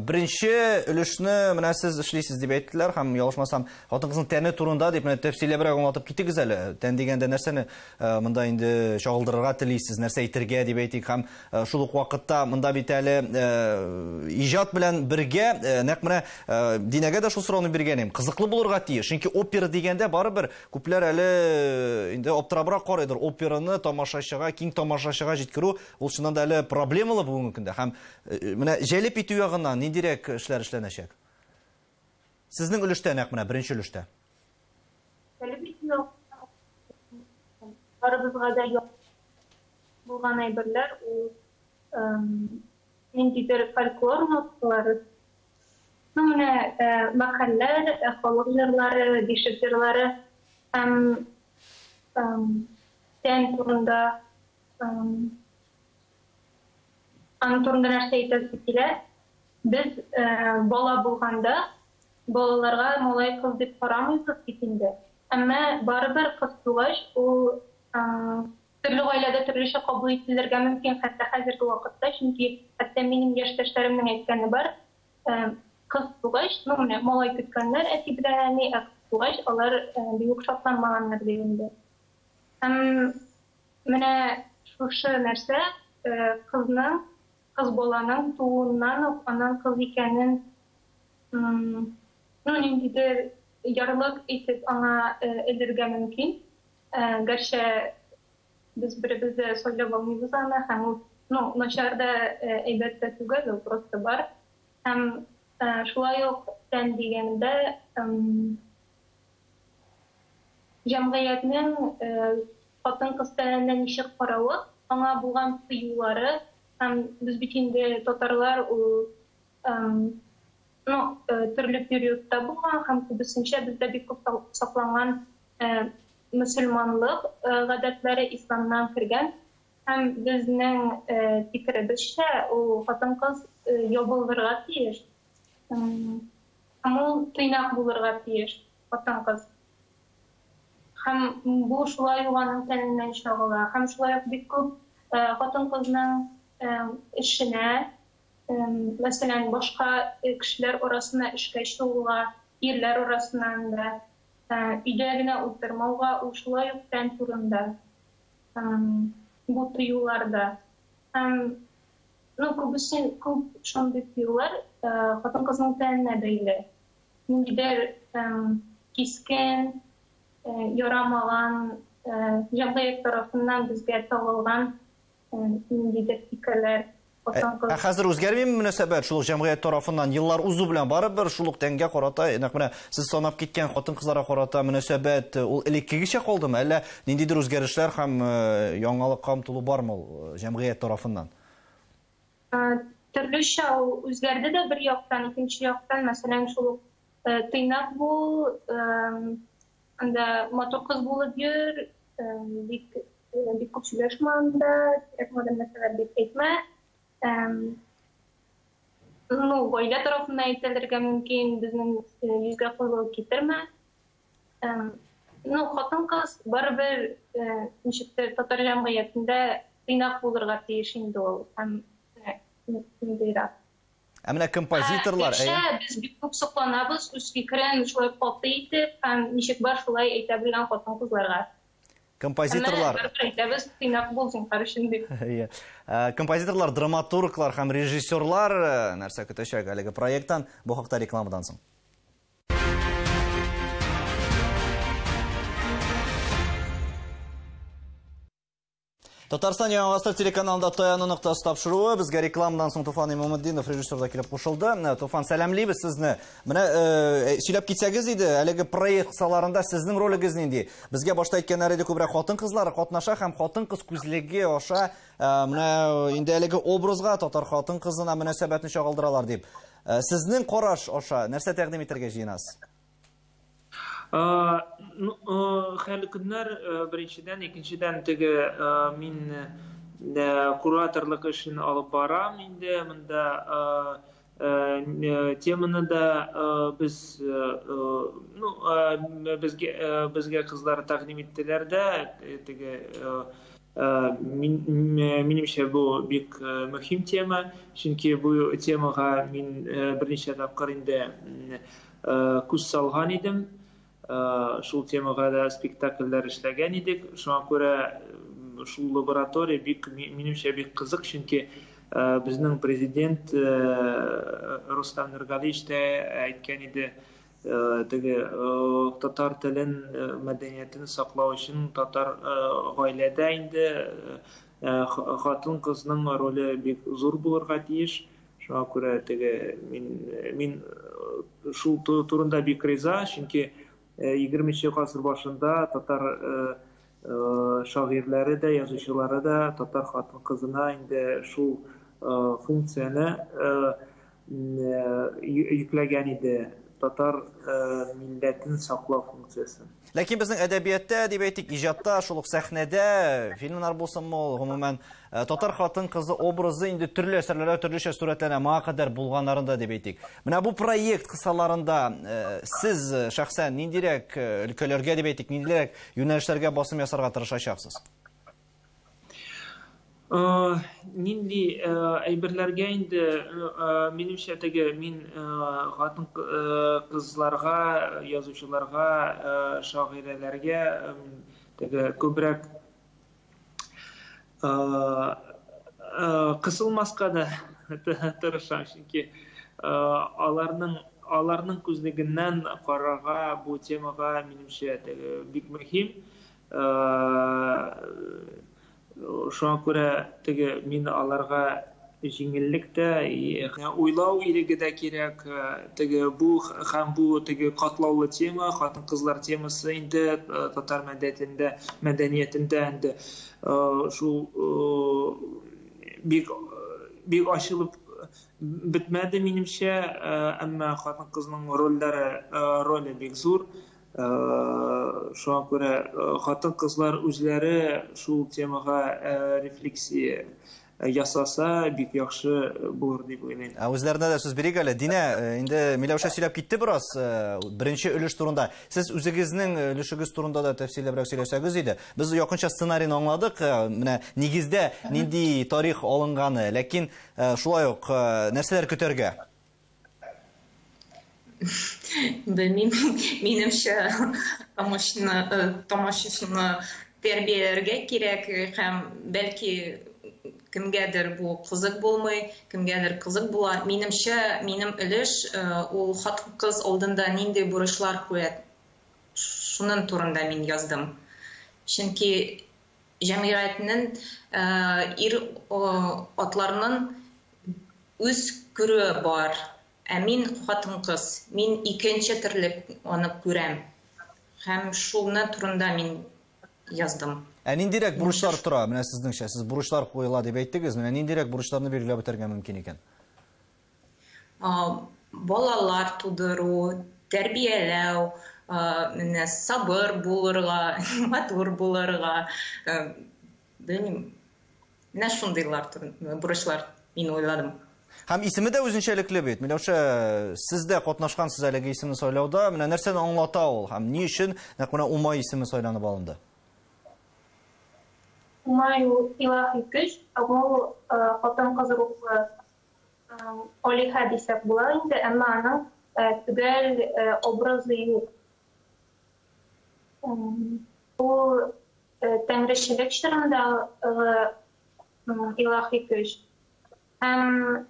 беренче өлешне менә сез эшлисез дип әйттеләр һәм ялгышмасам, хатын-кызның тәне турында дип менә тәфсилләбрәк аңлатып китегез әле. Тән дигәндә нәрсәне монда инде чагылдырырга телисез, нәрсә әйтергә дип әйтик һәм шул ук вакытта монда бит әле иҗат белән бергә нәкъ менә Динәгә дә шул сорауны биргән идем. Кызыклы булырга тиеш. Чөнки опера дигәндә барыбер күпләр әле инде аптырабрак карыйдыр. Операны тамашачыга, киң тамашачыга җиткерү ул чыннан да әле проблемалы бүгенге көндә. Һәм менә җәлеп итү ягыннан ниндирәк эшләр эшләнәчәк? Сезнең өлештә нәкъ менә беренче өлештә. Җәлеп итү барыбызга да булган әйберләр ул ниндидер фольклор ноткалары. Ну, менә мәкальләр, халык җырлары, бишек җырлары һәм тән турында, аның турында нәрсә әйтәсе килә. Без бала булганда балаларга малай кыз дип карамыйбыз бит инде. Әмма барыбер кыз тугач, ул төрле гаиләдә төрлечә кабул ителергә мөмкин, хәтта хәзерге вакытта, чөнки хәтта минем яшьтәшләремнең әйткәне бар, кыз тугач, ну менә малай көткәннәр әти белән әни, ә кыз тугач, алар бик үк шатланмаганнар дигәндә. Һәм менә шушы нәрсә кызның, кыз баланың тууыннан ук аның кыз икәнен, ну ниндидер ярлык итеп аңа элергә мөмкин. Гәрчә без беребез дә сайлап алмыйбыз аны, һәм ул, ну, начар да, әйбәт тә түгел, ул просто бар. Һәм шулай ук тән дигәндә җәмгыятьнең хатын-кыз тәненә ничек каравы, аңа булган тыюлары, һәм без бит инде татарлар ул, ну, төрле периодта булган һәм күбесенчә бездә бик күп сакланган мөселманлык гадәтләре исламнан кергән. Һәм безнең фикеребезчә, ул хатын-кыз ябылырга тиеш. Һәм ул тыйнак булырга тиеш, хатын-кыз. Һәм бу шулай ук аның тәненнән чагыла. Һәм шулай ук бик күп хатын-кызның эшенә, мәсәлән, башка кешеләр арасына эшкә чыгуга, ирләр арасыннан да, өйдә генә утырмауга, ул шулай ук тән турында. Бу тыюлар да. Һәм, ну, күбесе, күп шундый тыюлар хатын-кызның тәненә бәйле. Ниндидер кискен, ярамаган, җәмгыять тарафыннан безгә тагылган ниндидер фикерләр. Ә хәзер үзгәрмиме мөнәсәбәт шул ук җәмгыять тарафыннан еллар узу белән барыбер шул ук тәнгә карата, нәкъ менә сез санап киткән хатын-кызларга карата мөнәсәбәт ул элеккегечә калдымы, әллә ниндидер үзгәрешләр һәм яңалыкка омтылу бармы ул җәмгыять тарафыннан? Төрлечә ул үзгәрде дә бер яктан, икенче яктан, мәсәлән, шул ук тыйнак бул, анда матур кыз булып йөр, бик бик күп сөйләшмә анда, кирәкмәгән нәрсәләр бик әйтмә. Ну, гаилә тарафыннан әйтелергә мөмкин, безнең йөзгә кызыл китермә. Ну, хатын-кыз барыбер ничектер татар җәмгыятендә тыйнак булырга тиеш инде ул һәм ниндирәк. Ә менә композиторлар, әйе. Без бик күп сокланабыз үз фикерен шулай каты итеп һәм ничек бар шулай әйтә белгән хатын-кызларга. Композиторлар. Әйтәбез, тыйнак бул зинһар өчен дип. Композиторлар, драматурглар һәм режиссерлар нәрсә көтәчәк әлеге проекттан? Бу хакта рекламадан соң. Татарстан Яңа гасыр телеканалында Таяну ноктасы тапшыруы. Безгә рекламадан соң Туфан Имамутдинов режиссер да килеп кушылды. Туфан, сәламлибез сезне. Менә сөйләп китсәгез иде, әлеге проект кысаларында сезнең ролегез нинди? Безгә башта әйткәннәр иде, күбрәк хатын-кызлар катнаша һәм хатын-кыз күзлеге аша менә инде әлеге образга татар хатын-кызына мөнәсәбәтне чагылдыралар дип. Сезнең караш аша нәрсә тәкъдим итәргә җыенасыз? Хәерле көннәр, беренчедән, икенчедән теге мин кураторлык эшен алып барам инде монда теманы да без ну безгә кызлар тәкъдим иттеләр дә, теге минемчә бу бик мөһим тема, чөнки бу темага мин берничә тапкыр инде күз салган идем. Шул темага да спектакльләр эшләгән идек. Шуңа күрә шул лаборатория бик, минемчә, бик кызык, чөнки безнең президент Рустам Нургалиевич та әйткән иде, теге татар телен, мәдәниятен саклау өчен татар гаиләдә инде хатын-кызның роле бик зур булырга тиеш. Шуңа күрә теге мин шул турында бик риза, чөнки 20 гасыр башында татар шагыйрьләре дә, язучылары да татар хатын-кызына инде шул функцияне йөкләгән иде, татар милләтен саклау функциясе. Ләкин безнең әдәбиятта, дип әйтик, иҗатта, шул ук сәхнәдә, фильмнар булсынмы ул, гомумән, татар хатын-кызы образы инде төрле әсәрләрдә төрлечә сурәтләнә, моңа кадәр булганнарында дип әйтик. Менә бу проект кысаларында сез шәхсән ниндирәк өлкәләргә дип әйтик, ниндирәк юнәлешләргә басым ясарга тырышачаксыз? Нинди әйберләргә инде, минемчә, теге мин хатын кызларга, язучыларга, шагыйрәләргә теге күбрәк кысылмаска да тырышам, чөнки аларның күзлегеннән карарга бу темага минемчә теге бик мөһим. Шуңа күрә теге мин аларга җиңеллек тә, уйлау иреге дә кирәк. Теге бу һәм бу теге катлаулы тема, хатын-кызлар темасы инде татар мәдәниятендә инде шул бик бик ачылып бетмәде минемчә, әмма хатын-кызның рольләре, роле бик зур. Шуңа күрә хатын-кызлар үзләре шул темага рефлексия ясаса, бик яхшы булыр дип уйлыйм. Ә үзләренә дә сүз бирик әле. Динә, инде Миләүшә сөйләп китте бераз беренче өлеш турында. Сез үзегезнең өлешегез турында да тәфсилләбрәк сөйләсәгез иде. Без якынча сценарийны аңладык, менә нигездә нинди тарих алынганы, ләкин шулай ук нәрсәләр көтәргә? Белмим, минемчә, тамашачыны тәрбияләргә кирәк һәм бәлки кемгәдер бу кызык булмый, кемгәдер кызык була. Минемчә, минем өлеш ул хатын-кыз алдында нинди бурычлар куя, шуның турында мин яздым. Чөнки җәмгыятьнең ир атларның үз күрүе бар. Ә мин хатын-кыз, мин икенче төрле аны күрәм. Һәм шуны турында мин яздым. Ә ниндирәк бурычлар тора? Менә сезнеңчә, сез бурычлар куела дип әйттегез. Менә ниндирәк бурычларны билгеләп үтәргә мөмкин икән? Балалар тудыру, тәрбияләү, менә сабыр булырга, матур булырга, белмим. Менә шундыйлар бурычлар мин уйладым. Һәм исеме дә үзенчәлекле бит. Миләүшә, сез дә катнашкансыз әлеге исемне сайлауда. Менә нәрсәне аңлата ул һәм ни өчен нәкъ менә Умай исеме сайланып алынды? Умай ул илаһи көч, ул хатын-кыз рухлы алиһә дисәк була инде, әмма аның төгәл образы юк. Ул тәңречелек чорындагы илаһи көч. Һәм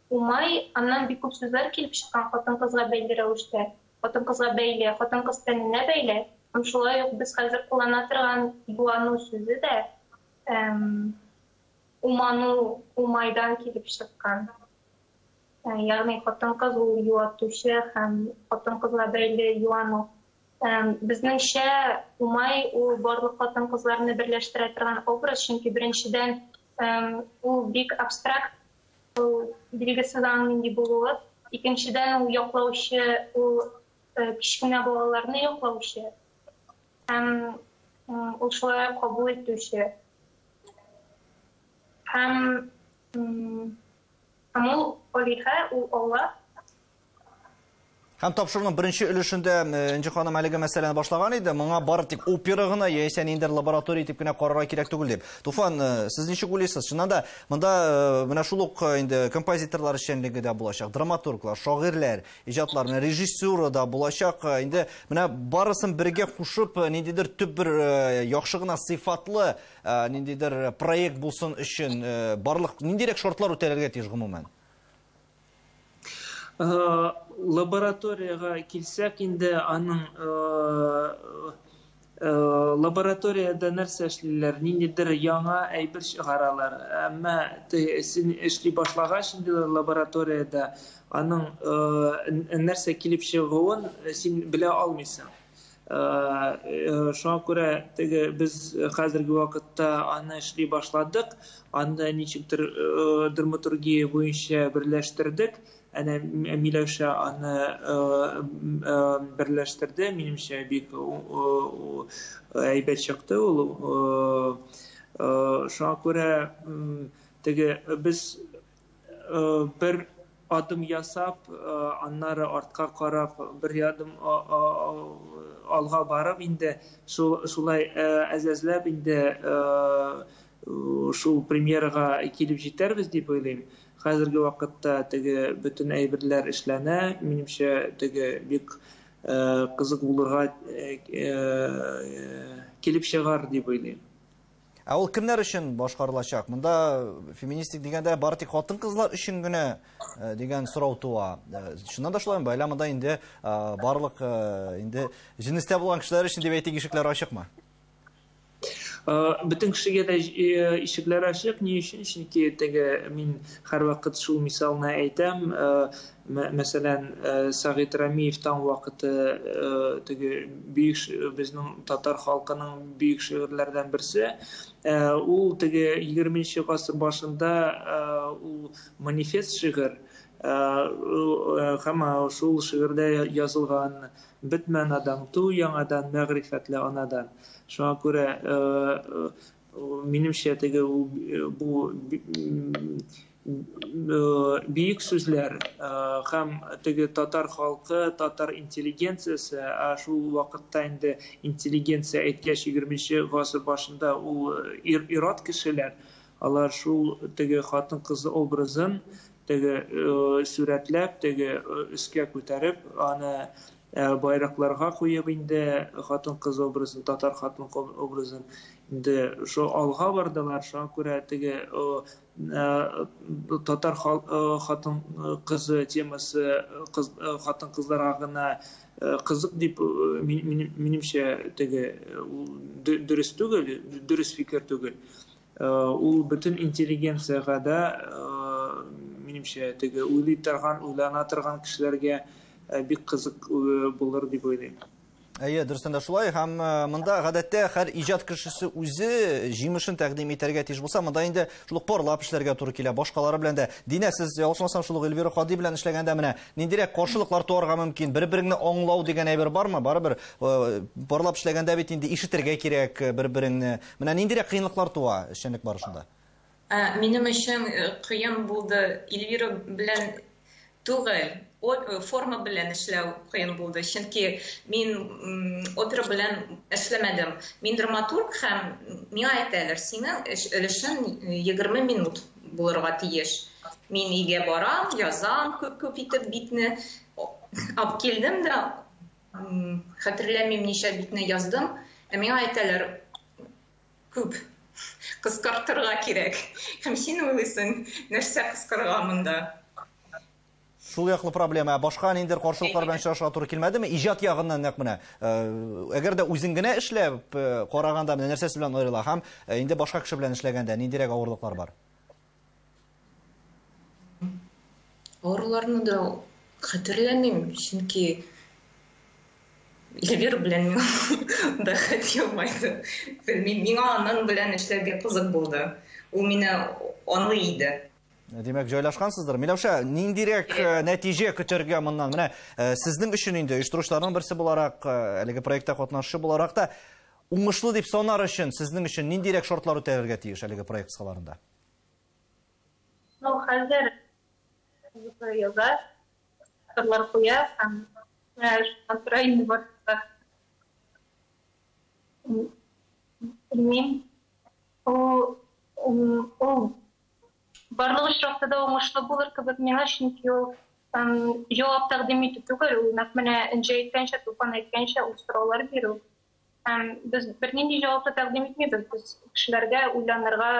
Умай, аннан бик күп сүзләр килеп чыккан хатын-кызга бәйле рәвештә. Хатын-кызга бәйле, хатын-кыз тәненә бәйле. Һәм шулай ук без хәзер куллана торган юану сүзе дә уману, умайдан килеп чыккан. Ягъни хатын-кыз ул юатучы һәм хатын-кызга бәйле юану. Безнеңчә Умай ул барлык хатын-кызларны берләштерә торган образ, чөнки беренчедән ул бик абстракт, ул билгесез аның нинди булуы. Икенчедән ул яклаучы, ул кечкенә балаларны яклаучы һәм ул шулай кабул итүче. Һәм ул алиһә, ул Алла. Һәм тапшыруның беренче өлешендә Энҗе ханым әлеге мәсьәләне башлаган иде. Моңа бары тик опера гына яисә ниндидер лаборатория итеп кенә карарга кирәк түгел дип. Туфан, сез ничек уйлыйсыз? Чыннан да монда менә шул ук инде композиторлар эшчәнлеге дә булачак, драматурглар, шагыйрьләр, иҗатлар, менә режиссура да булачак. Инде менә барысын бергә кушып, ниндидер төп бер яхшы гына сыйфатлы ниндидер проект булсын өчен барлык ниндирәк шартлар үтәлергә тиеш гомумән? Лабораторияга килсәк инде, аның лабораторияда нәрсә эшлиләр? Ниндидер яңа әйбер чыгаралар. Әмма син эшли башлагач инде лабораторияда аның нәрсә килеп чыгуын син белә алмыйсың. Шуңа күрә теге без хәзерге вакытта аны эшли башладык, аны ничектер драматургия буенча берләштердек. Әнә Миләүшә аны берләштерде, минемчә бик әйбәт чыкты ул. Шуңа күрә теге без бер адым ясап, аннары артка карап, бер адым алга барып инде шулай әз-әзләп инде шул премьерага килеп җитәрбез дип уйлыйм. Хәзерге вакытта теге бөтен әйберләр эшләнә, минемчә теге бик кызык булырга килеп чыгар дип уйлыйм. Ә ул кемнәр өчен башкарылачак? Монда феминистик дигәндә бары тик хатын-кызлар өчен генә дигән сорау туа. Чыннан да шулаймы? Әллә монда инде барлык инде җенестә булган кешеләр өчен дип әйтик, ишекләр ачыкмы? Бөтен кешегә дә ишекләр ачык. Ни өчен? Чөнки теге мин һәрвакыт шул мисалны әйтәм. Мәсәлән, Сәгыйть Рәмиев таң вакыты теге бөек безнең татар халкының бөек шигырьләрдән берсе. Ул теге 20 гасыр башында ул манифест шигырь. Һәм шул шигырьдә язылган: "Бетмә надан, ту яңадан мәгърифәтле анадан". Шуңа күрә, минемчә, теге ул бу бөек сүзләр һәм теге татар халкы, татар интеллигенциясе, ә шул вакытта инде интеллигенция әйткәч, 20 гасыр башында ул ир-ат кешеләр, алар шул теге хатын-кыз образын теге сурәтләп, теге өскә күтәреп, аны байракларга куеп инде хатын-кыз образын, татар хатын образын инде шул алга бардылар. Шуңа күрә теге татар хатын кызы темасы хатын кызларга гына кызык дип, минемчә, теге дөрес түгел, дөрес фикер түгел. Ул бөтен интеллигенциягә дә, минемчә, теге уйлый торган, уйлана торган кешеләргә бик кызык булыр дип уйлыйм. Әйе, дөрестән дә шулай. Һәм монда гадәттә һәр иҗат кешесе үзе җимешен тәкъдим итәргә тиеш булса, монда инде шул ук парлап эшләргә туры килә, башкалары белән дә. Динә, сез ялгышмасам, шул ук Эльвира Һади белән эшләгәндә менә ниндирәк каршылыклар туарга мөмкин? Бер-береңне аңлау дигән әйбер бармы? Барыбер парлап эшләгәндә бит инде ишетергә кирәк бер-береңне. Менә ниндирәк кыенлыклар туа эшчәнлек барышында? Минем өчен кыен булды Эльвира белән түгел, форма белән эшләү кыен булды. Чөнки мин опера белән эшләмәдем. Мин драматург һәм миңа әйтәләр, синең өлешең 20 минут булырга тиеш. Мин өйгә барам, язам күп-күп итеп битне. Алып килдем дә, хәтерләмим ничә битне яздым. Ә миңа әйтәләр, күп кыскартырга кирәк. Һәм син уйлыйсың, нәрсә кыскарга монда? Шул яклы проблема. Ә башка ниндидер каршылыклар белән очрашырга туры килмәдеме? Иҗат ягыннан нәкъ менә. Әгәр дә үзең генә эшләп караганда менә нәрсәсе белән аерыла һәм инде башка кеше белән эшләгәндә ниндирәк авырлыклар бар? Авырларны да хәтерләмим, чөнки Эльвира белән миңа бәхет елмайды. Белмим, миңа аның белән эшләргә кызык булды. Ул мине аңлый иде. Димәк, җайлашкансыздыр. Миләүшә, ниндирәк нәтиҗә көтәргә моннан? Менә сезнең өчен инде оештыручыларның берсе буларак, әлеге проектта катнашучы буларак та уңышлы дип санар өчен сезнең өчен ниндирәк шартлар үтәлергә тиеш әлеге проект кысаларында? Ну, хәзер музыка яза, авторлар куя һәм менә шуннан тора инде барысы. Белмим. Ул ул барлык очракта да уңышлы булыр кебек миңа, чөнки ул җавап тәкъдим итү түгел, ул нәкъ менә Энҗе әйткәнчә, Туфан әйткәнчә, ул сораулар бирү. Һәм без бернинди җавап та тәкъдим итмибез, без кешеләргә уйланырга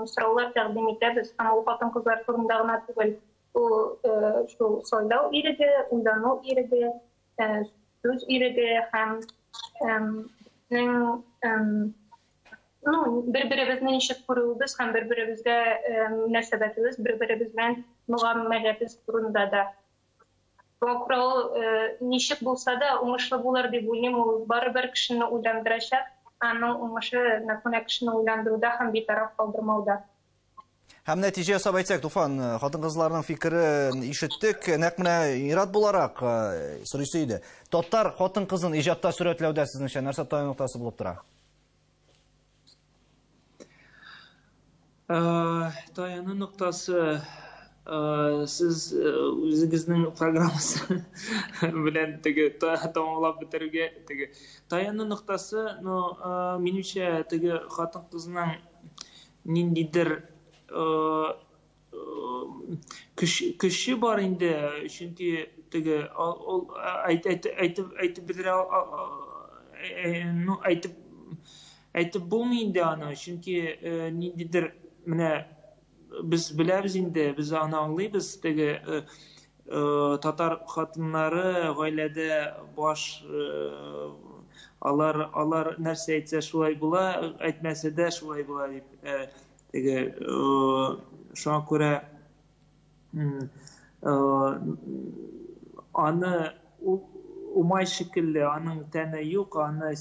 сораулар тәкъдим итәбез. Һәм ул хатын-кызлар турында гына түгел, ул шул сайлау иреге, уйлану иреге, сүз иреге һәм безнең ну, бер-беребезне ничек күрүебез һәм бер-беребезгә мөнәсәбәтебез, бер-беребез белән мөгамәләбез турында да. Шуңа күрә ул ничек булса да уңышлы булыр дип уйлыйм, ул барыбер кешене уйландырачак, аның уңышы нәкъ менә кешене уйландыруда һәм битараф калдырмауда. Һәм нәтиҗә ясап әйтсәк, Туфан, хатын-кызларның фикерен ишеттек, нәкъ менә ир-ат буларак сорыйсы иде. Татар хатын-кызын иҗатта сурәтләүдә сезнеңчә нәрсә таяну ноктасы булып тора? Таяну ноктасы, сез үзегезнең программасы белән теге тамамлап бетерергә теге таяну ноктасы, но минемчә, теге хатын-кызның ниндидер көче бар инде, чөнки теге ул әйтеп әйтеп бетерә, ну, әйтеп булмый инде аны, чөнки ниндидер менә без беләбез инде, без аны аңлыйбыз, теге татар хатыннары гаиләдә баш, алар нәрсә әйтсә шулай була, әйтмәсә дә шулай була дип, теге шуңа күрә аны ул Умай шикелле, аның тәне юк, аны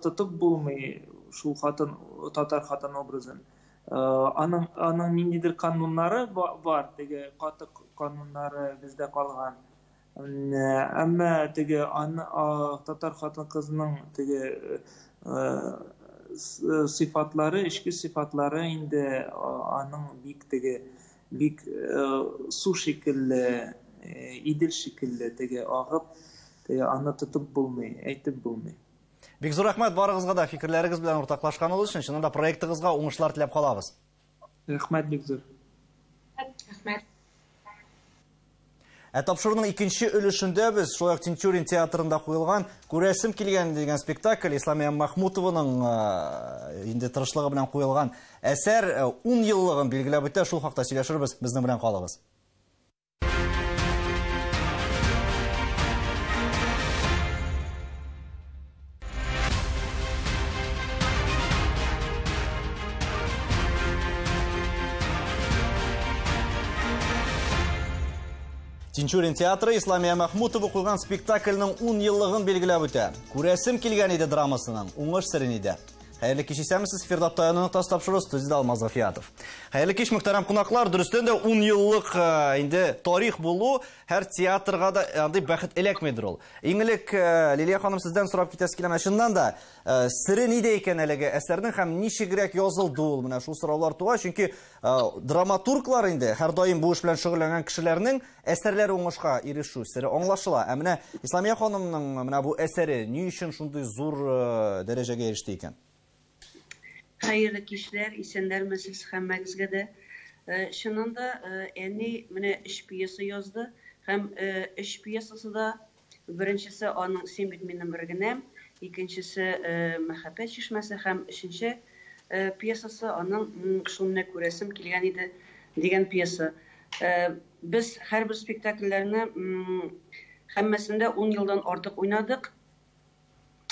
тотып булмый шул хатын, татар хатын образын. Аның ниндидер кануннары бар, теге каты кануннары бездә калган. Әмма теге татар хатын-кызының теге сыйфатлары, эчке сыйфатлары инде аның бик теге бик су шикелле, Идел шикелле теге агып, теге аны тотып булмый, әйтеп булмый. Бик зур рәхмәт барыгызга да фикерләрегез белән уртаклашканыгыз өчен. Чыннан да проектыгызга уңышлар теләп калабыз. Рәхмәт бик зур. Рәхмәт. Ә тапшыруның икенче өлешендә без шулай ук Тинчурин театрында куелган Күрәсем килгән дигән спектакль Исламия Махмутованың инде тырышлыгы белән куелган әсәр 10 еллыгын билгеләп үтә. Шул хакта сөйләшербез. Безнең белән калыгыз. Тинчурин театры Исламия Махмутова куйган спектакльнең 10 еллыгын билгеләп үтә. Күрәсем килгән иде драмасының уңыш сере нидә? Хәерле кич, исәнмесез, эфирда Таяну ноктасы тапшыру, студияда Алмаз Гафиятов. Хәерле кич, мөхтәрәм кунаклар. Дөрестән дә 10 еллык инде тарих булу һәр театрга да андый бәхет эләкмидер ул. Иң элек Лилия ханым сездән сорап китәсе килә. Менә чыннан да сере нидә икән әлеге әсәрнең һәм ничегрәк язылды ул? Менә шул сораулар туа, чөнки драматурглар инде һәрдаим бу эш белән шөгыльләнгән кешеләрнең әсәрләре уңышка ирешү сере аңлашыла. Ә менә Исламия ханымның менә бу әсәре ни өчен шундый зур дәрәҗәгә иреште икән? Хәерле кичләр, исәннәрмесез һәммәгезгә дә. Чыннан да, әни менә өч пьеса язды һәм өч пьесасы да, беренчесе аның Син бит минем бер генәм, икенчесе Мәхәббәт чишмәсе һәм өченче пьесасы аның Шул менә күрәсем килгән иде дигән пьеса. Без һәрбер спектакльләрне һәммәсендә 10 елдан артык уйнадык.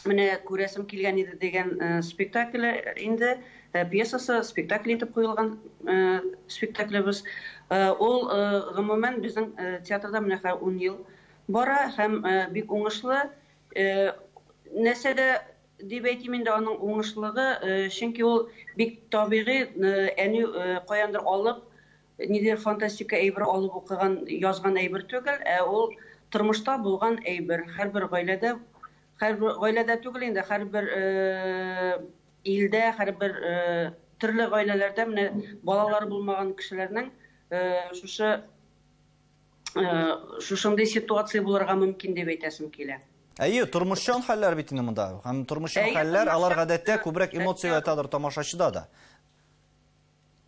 Менә күрәсем килгән иде дигән спектакль инде, пьесасы спектакль итеп куелган спектаклебез. Ул гомумән безнең театрда менә хәзер 10 ел бара һәм бик уңышлы. Нәрсә дә дип әйтим инде аның уңышлыгы, чөнки ул бик табигый, әни каяндыр алып, нидер фантастика әйбер алып укыган, язган әйбер түгел, ә ул тормышта булган әйбер. Һәрбер гаиләдә, һәрбер гаиләдә түгел инде, һәрбер илдә, һәрбер төрле гаиләләрдә менә балалары булмаган кешеләрнең шушындый ситуация булырга мөмкин дип әйтәсем килә. Әйе, тормышчан хәлләр бит инде монда. Һәм тормышчан хәлләр, алар гадәттә күбрәк эмоция уятадыр тамашачыда да.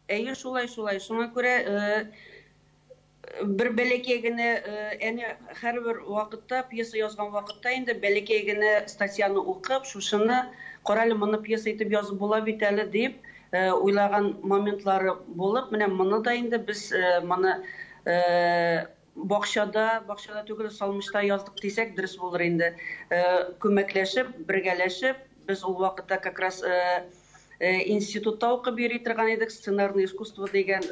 Әйе, шулай, шулай. Шуңа күрә бер бәләкәй генә, әни һәрбер вакытта, пьеса язган вакытта инде бәләкәй генә статьяны укып, шушыны, карале, моны пьеса итеп язып була бит әле дип уйлаган моментлары булып, менә моны да инде без моны бакчада, бакчада түгел, салмышта яздык дисәк, дөрес булыр инде. Күмәкләшеп, бергәләшеп, без ул вакытта как раз институтта укып йөри торган идек, сценарное искусство дигән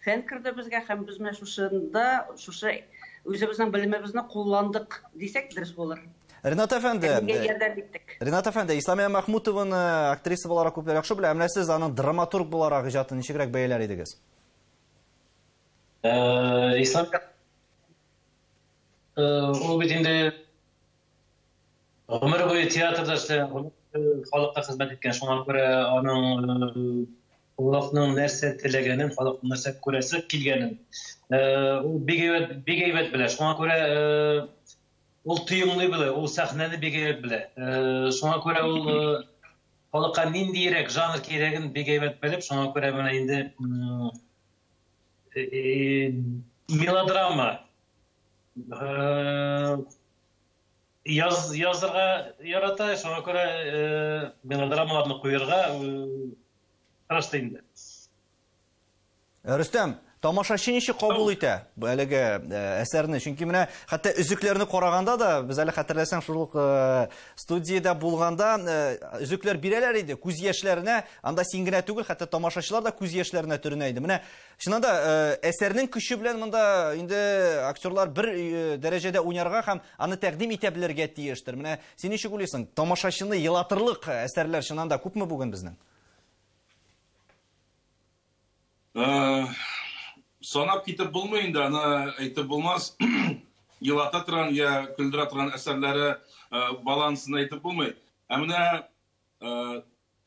фән керде безгә һәм без менә шушында, шушы үзебезнең белемебезне кулландык дисәк, дөрес булыр. Ринат әфәнде, Әнигә ярдәм иттек. Ринат әфәнде, Исламия Махмутованы актриса буларак күпләр яхшы белә. Ә менә сез аның драматург буларак иҗатын ничегрәк бәяләр идегез? Ислам ул бит инде гомер буе театрда эшләгән, гомер буе халыкка хезмәт иткән. Шуңа күрә аның халыкның нәрсә теләгәнен, халыкның нәрсә күрәсе килгәнен, ул бик әйбәт, бик әйбәт белә. Шуңа күрә ул тоемлый белә, ул сәхнәне бик әйбәт белә. Шуңа күрә ул халыкка ниндирәк жанр кирәген бик әйбәт белеп, шуңа күрә менә инде мелодрама язырга ярата, шуңа күрә мелодрамаларны куярга тырышты инде. Рөстәм, тамашачы ничек кабул итә бу әлеге әсәрне? Чөнки менә хәтта өзекләрне караганда да, без әле хәтерләсәң, шул ук студиядә булганда өзекләр бирәләр иде, күз яшьләренә, анда син генә түгел, хәтта тамашачылар да күз яшьләренә төренә иде. Менә чыннан да әсәрнең көче белән монда инде актерлар бер дәрәҗәдә уйнарга һәм аны тәкъдим итә белергә тиештер. Менә син ничек уйлыйсың, тамашачыны елатырлык әсәрләр чыннан да күпме бүген безнең? Санап китеп булмый инде, аны әйтеп булмас. Елата торган я көлдерә торган әсәрләре балансын әйтеп булмый. Ә менә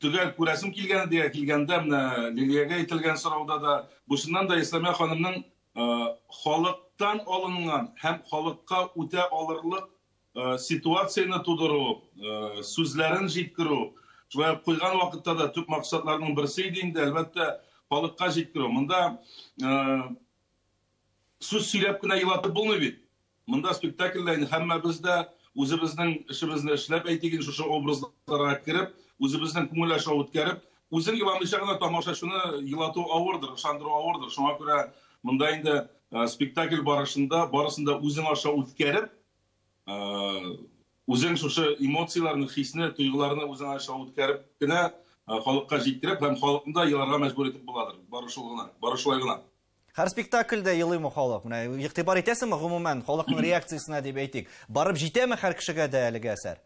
төгәл күрәсем килгән дигән килгәндә, менә Лилиягә әйтелгән сорауда да, бу чыннан да Исламия ханымның халыктан алынган һәм халыкка үтә алырлык ситуацияне тудыру, сүзләрен җиткерү, шулай ук куйган вакытта да төп максатларның берсе иде инде, әлбәттә, халыкка җиткерү. Монда сүз сөйләп кенә елатып булмый бит. Монда спектакльдә инде һәммәбез дә үзебезнең эшебезне эшләп, әйтик инде, шушы образларга кереп, үзебезнең күңел аша үткәреп, үзең еламыйча гына тамашачыны елату авырдыр, ышандыру авырдыр. Шуңа күрә монда инде спектакль барышында барысын да үзең аша үткәреп, үзең шушы эмоцияләрне, хисне, тойгыларны үзең аша үткәреп кенә халыкка җиткереп һәм халыкны да еларга мәҗбүр итеп буладыр. Бары шул гына, бары шулай гына. Һәр спектакльдә елыймы халык? Менә игътибар итәсеңме гомумән халыкның реакциясенә дип әйтик? Барып җитәме һәр кешегә дә әлеге әсәр?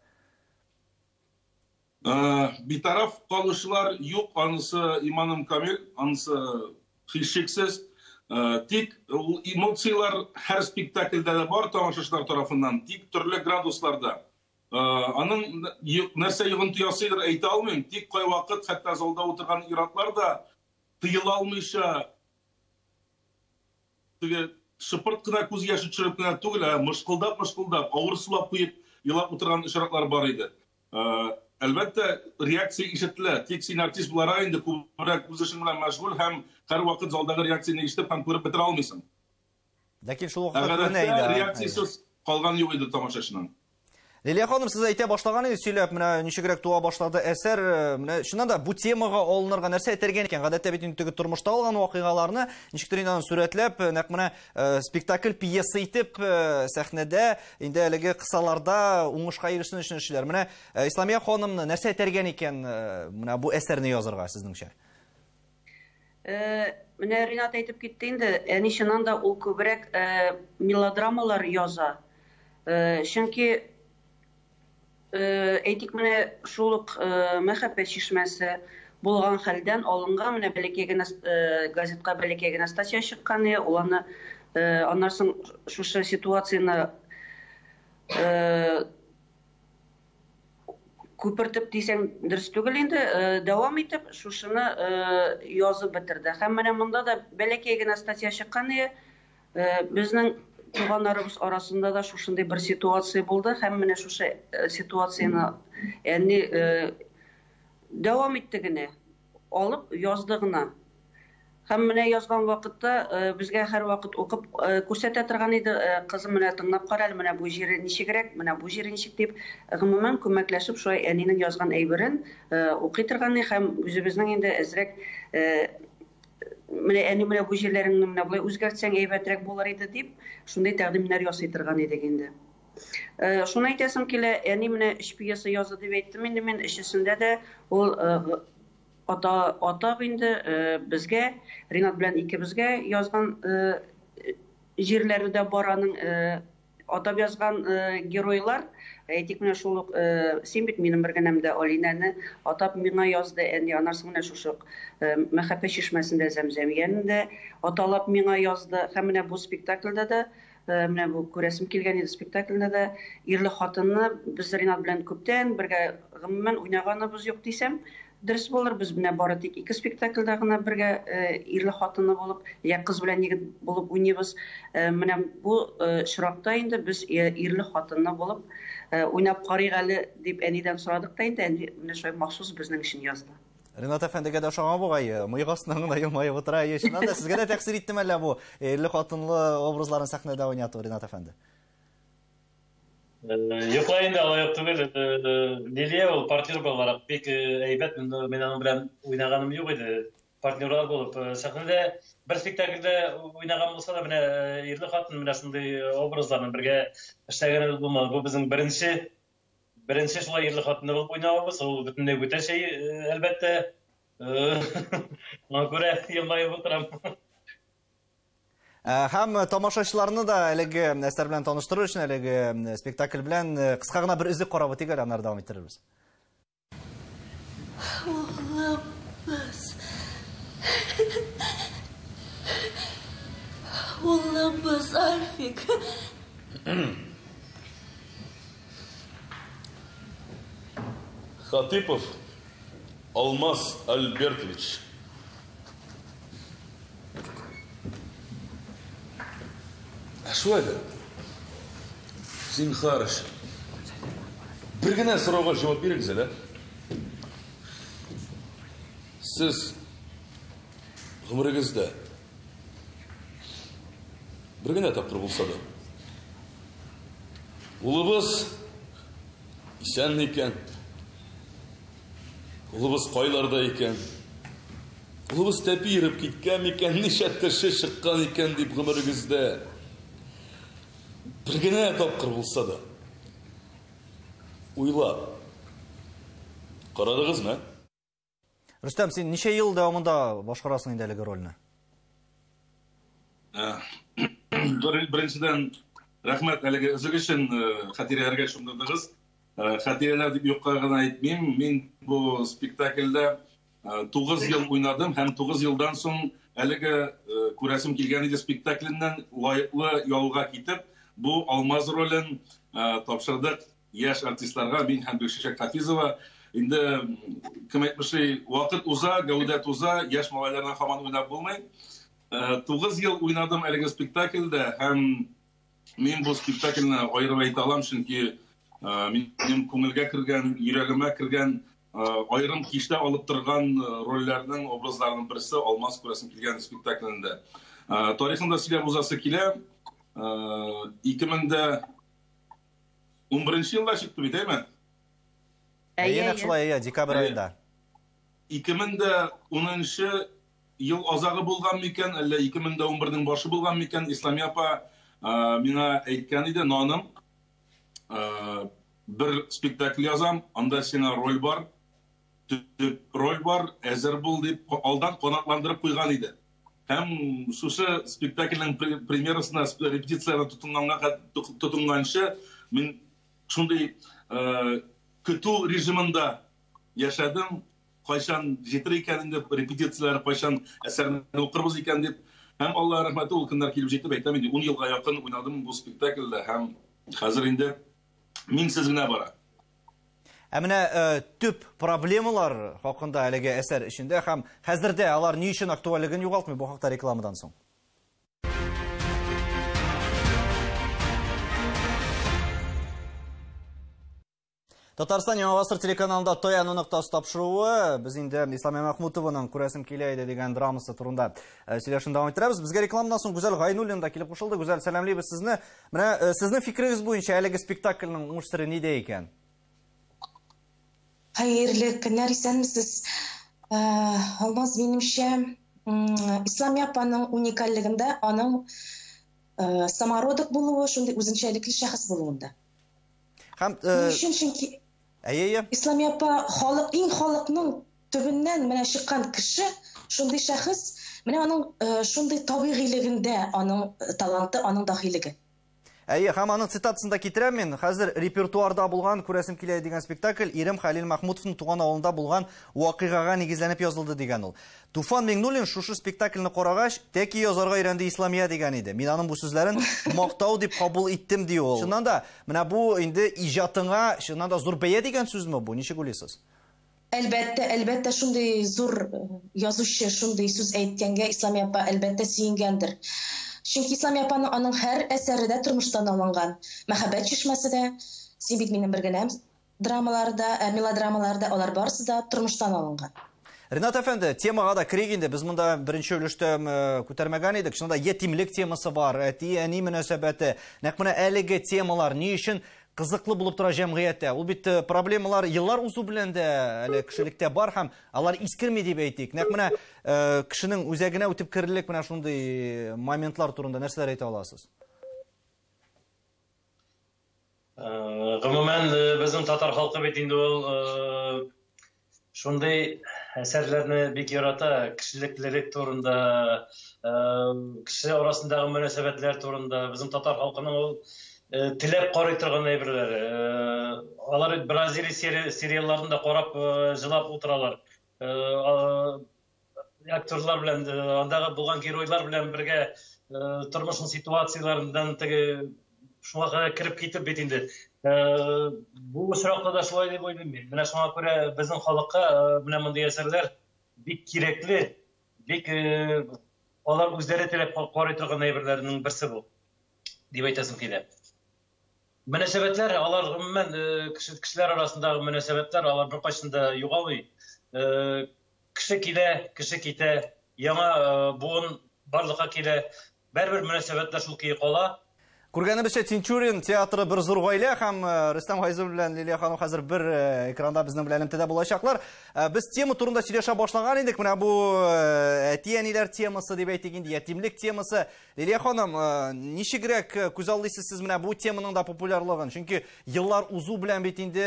Битараф калучылар юк, анысы иманым камил, анысы һичшиксез. Тик ул эмоцияләр һәр спектакльдә дә бар тамашачылар тарафыннан, тик төрле градусларда. Аның нәрсә йогынты ясыйдыр әйтә алмыйм, тик кайвакыт хәтта залда утырган ир-атлар да тыела алмыйча теге шыпырт кына күз яше төшереп кенә түгел, ә мышкылдап-мышкылдап, авыр сулап куеп елап утырган очраклар бар иде. Әлбәттә, реакция ишетелә. Тик син артист буларак инде күбрәк үз эшең белән мәшгуль һәм һәрвакыт залдагы реакцияне ишетеп һәм күреп бетерә алмыйсың. Ләкин шул вакытта күренә инде. Реакциясез калган юк иде тамашачының. Лилия ханым, сез әйтә башлаган идегез, сөйләп, менә ничегрәк туа башлады әсәр, менә чыннан да бу темага алынырга нәрсә этәргән икән? Гадәттә бит инде теге тормышта алган вакыйгаларны ничектер инде аны сурәтләп, нәкъ менә спектакль, пьеса итеп сәхнәдә инде әлеге кысаларда уңышка ирешсен өчен эшлиләр. Менә Исламия ханымны нәрсә этәргән икән менә бу әсәрне язырга сезнеңчә? Менә Ринат әйтеп китте инде, әни чыннан да ул күбрәк мелодрамалар яза. Чөнки әйтик, менә шул ук Мәхәббәт чишмәсе булган хәлдән алынган, менә бәләкәй генә газетка бәләкәй генә статья чыккан иде, ул аны аннан соң шушы ситуацияне күпертеп дисәң дөрес түгел инде, дәвам итеп шушыны язып бетерде. Һәм менә монда да бәләкәй генә статья чыккан иде, безнең туганнарыбыз арасында да шушындый бер ситуация булды һәм менә шушы ситуацияне әни дәвам итте генә, алып язды гына. Һәм менә язган вакытта безгә һәрвакыт укып күрсәтә торган иде, кызым, менә тыңлап кара әле, менә бу җире ничегрәк, менә бу җире ничек дип, гомумән күмәкләшеп шулай әнинең язган әйберен укый торган иде һәм үзебезнең инде әзрәк менә әни менә бу җирләреңне менә болай үзгәртсәң әйбәтрәк булыр иде дип, шундый тәкъдимнәр ясый торган идек инде. Шуны әйтәсем килә, әни менә өч пьеса язды дип әйттем инде мин, өчесендә дә ул атап инде безгә, Ринат белән икебезгә язган җирләре дә бар аның, атап язган геройлар. Әйтик, менә шул ук син бит минем бер генәм дә Алинәне атап миңа язды әни, аннан соң менә шушы ук Мәхәббәт чишмәсендә Зәмзәмияне дә аталап миңа язды. Һәм менә бу спектакльдә дә, менә бу күрәсем килгән иде спектакльдә дә ирле хатынны без Ринат белән күптән бергә гомумән уйнаганыбыз юк дисәм, дөрес булыр. Без менә бары тик ике спектакльдә генә бергә ирле хатынны булып, я кыз белән егет булып уйныйбыз. Менә бу очракта инде без ирле хатынны булып уйнап карыйк әле дип әнидән сорадык та инде, әни менә шулай махсус безнең өчен язды. Ринат әфәндегә дә ошаган бугай, мыек астыннан гына елмаеп утыра. Әйе, чыннан да сезгә дә тәэсир иттеме әллә бу ирле хатынлы образларын сәхнәдә уйнату, Ринат әфәнде? Юк ла инде, алай ук түгел. Лилия ул партнер буларак бик әйбәт. Мин аның белән уйнаганым юк иде. Партнерлар булып сәхнәдә бер спектакльдә уйнаган булса да, менә ирле хатын менә шундый образларны бергә эшләгәнебез булмады. Бу безнең беренче шулай ирле хатынлы булып уйнавыбыз. Ул бөтенләй бүтән шәй, әлбәттә. Моңа күрә елмаеп утырам. Һәм тамашачыларны да әлеге әсәр белән таныштыру өчен, әлеге спектакль белән кыска гына бер өзек карап үтик әле, аннары дәвам иттерербез. Углыбыз. Улыбыз Альфик. Хатыпов Алмаз Альбертович. Ә шулай да, зинһар өчен, бер генә сорауга җавап бирегез әле. Сез гомерегездә бер генә тапкыр булса да улыбыз исән икән, улыбыз кайларда икән, улыбыз тәпи йөреп киткән микән, ничә теше чыккан икән дип гомерегездә бер генә тапкыр булса да уйлап карадыгызмы? Рөстәм, син ничә ел дәвамында башкарасың инде әлеге рольне? Беренчедән, рәхмәт әлеге өзек өчен, хатирәләргә чумдырдыгыз. Хатирәләр дип юкка гына әйтмим. Мин бу спектакльдә 9 ел уйнадым һәм 9 елдан соң әлеге күрәсем килгән иде спектакленнән лаеклы ялга китеп, бу Алмаз ролен тапшырдык яшь артистларга, мин һәм Гөлчәчәк Хафизова. Инде кем әйтмешли, вакыт уза, гәүдә туза, яшь малайлардан һаман уйнап булмый. 9 ел уйнадым әлеге спектакльдә һәм мин бу спектакльне аерып әйтә алам, чөнки минем күңелгә кергән, йөрәгемә кергән, аерым киштә алып торган рольләрнең, образларның берсе Алмаз күрәсем килгән спектаклендә. Тарихын да сөйләп узасы килә. 2011 елда чыкты бит, әйме? Әйе, нәкъ шулай, әйе, декабрь аенда. 2010 ел азагы булган микән, әллә 2011-нең башы булган микән, Исламия апа миңа әйткән иде, наным, бер спектакль язам, анда сиңа роль бар, төп роль бар, әзер бул дип алдан канатландырып куйган иде. Һәм шушы спектакльнең премьерасына, репетицияләренә тотынганчы мин шундый көтү режимында яшәдем, кайчан җитер икән инде репетицияләр, кайчан әсәрне укырбыз икән дип. Һәм Алла рәхмәте, ул көннәр килеп җитеп, әйтәм инде, 10 елга якын уйнадым бу спектакльдә һәм хәзер инде минсез генә бара. Ә менә төп проблемалар хакында әлеге әсәр эчендә һәм хәзердә алар ни өчен актуальлеген югалтмый, бу хакта рекламадан соң. Татарстан Яңа Гасыр телеканалында Таяну ноктасы тапшыруы. Без инде Исламия Мәхмүтованың Күрәсем килә иде дигән драмасы турында сөйләшүне дәвам иттерәбез. Безгә рекламадан соң Гүзәл Гайнуллина да килеп кушылды. Гүзәл, сәламлибез сезне. Менә сезнең фикерегез буенча әлеге спектакльнең уңыш сере нидә икән? Хәерле көннәр, исәнмесез. Алмаз, минемчә, Исламия апаның уникальлегендә аның самородок булуы, шундый үзенчәлекле шәхес булуында. Һәм, Ни өчен? Чөнки Әйе, әйе. Исламия апа халык, иң халыкның төбеннән менә чыккан кеше, шундый шәхес, менә аның шундый табигыйлегендә аның таланты, аның даһилеге. Әйе, һәм аның цитатасын да китерәм мин. Хәзер репертуарда булган Күрәсем килә дигән спектакль Ирем Хәлил Мәхмүтовның туган авылында булган вакыйгага нигезләнеп язылды дигән ул. Туфан Миңнуллин шушы спектакльне карагач, тәки язарга өйрәнде Исламия дигән иде. Мин аның бу сүзләрен мактау дип кабул иттем ди ул. Чыннан да, менә бу инде иҗатыңа чыннан да зур бәя дигән сүзме бу? Ничек уйлыйсыз? Әлбәттә, әлбәттә, шундый зур язучы шундый сүз әйткәнгә Исламия апа әлбәттә сөенгәндер. Чөнки Исламия апаның аның һәр әсәре дә тормыштан алынган. Мәхәббәт чишмәсе дә, Син бит минем бер генәм драмалары да, мелодрамалары да, алар барысы да тормыштан алынган. Ринат әфәнде, темага да керик инде. Без монда беренче өлештә күтәрмәгән идек. Чыннан да ятимлек темасы бар, әти-әни мөнәсәбәте. Нәкъ менә әлеге темалар ни өчен кызыклы булып тора җәмгыятьтә? Ул бит проблемалар еллар узу белән дә әле кешелектә бар һәм алар искерми дип әйтик. Нәкъ менә кешенең үзәгенә үтеп керерлек менә шундый моментлар турында нәрсәләр әйтә аласыз? Гомумән, безнең татар халкы бит инде ул шундый әсәрләрне бик ярата, кешелеклелек турында, кеше арасындагы мөнәсәбәтләр турында. Безнең татар халкының ул теләп карый торган әйберләре. Алар бит Бразилия сериалларын да карап, җылап утыралар. актерлар белән, андагы булган геройлар белән бергә тормышның ситуацияләреннән теге шуңа кадәр кереп китеп бит инде. Бу очракта да шулай дип уйлыйм мин. Менә шуңа күрә безнең халыкка менә мондый әсәрләр бик кирәкле, бик алар үзләре теләп карый торган әйберләрнең берсе бу, дип әйтәсем килә. Мөнәсәбәтләр, алар гомумән кешеләр арасындагы мөнәсәбәтләр, алар беркайчан да югалмый. Кеше килә, кеше китә, яңа буын барлыкка килә. Барыбер мөнәсәбәтләр шул көе кала. Күргәнебезчә, Тинчурин театры бер зур гаилә һәм Рөстәм Гайзуллин белән Лилия ханым хәзер бер экранда безнең белән элемтәдә булачаклар. Без тема турында сөйләшә башлаган идек. Менә бу әти-әниләр темасы дип әйтик инде, ятимлек темасы. Лилия ханым, ничегрәк күзаллыйсыз сез менә бу теманың да популярлыгын? Чөнки еллар узу белән бит инде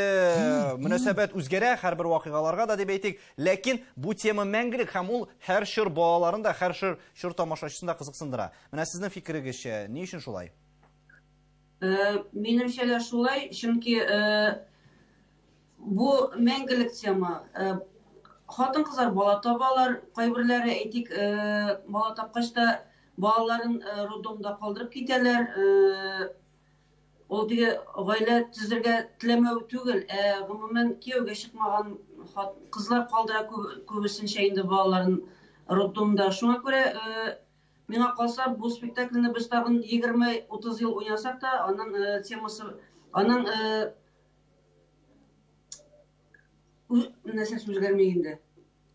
мөнәсәбәт үзгәрә һәрбер вакыйгаларга да дип әйтик. Ләкин бу тема мәңгелек һәм ул һәр чор балаларын да, һәр чор тамашачысын да кызыксындыра. Менә сезнең фикерегезчә, ни өчен шулай? Минемчә дә шулай, чөнки бу мәңгелек тема. Хатын-кызлар бала табалар, кайберләре, әйтик, бала тапкач та балаларын роддомда калдырып китәләр. Ул теге гаилә төзергә теләмәү түгел, ә гомумән кияүгә чыкмаган кызлар калдыра күбесенчә инде балаларын роддомда. Шуңа күрә миңа калса, бу спектакльне без тагын 20-30 ел уйнасак та, аның темасы, аның нәрсәсе үзгәрми инде.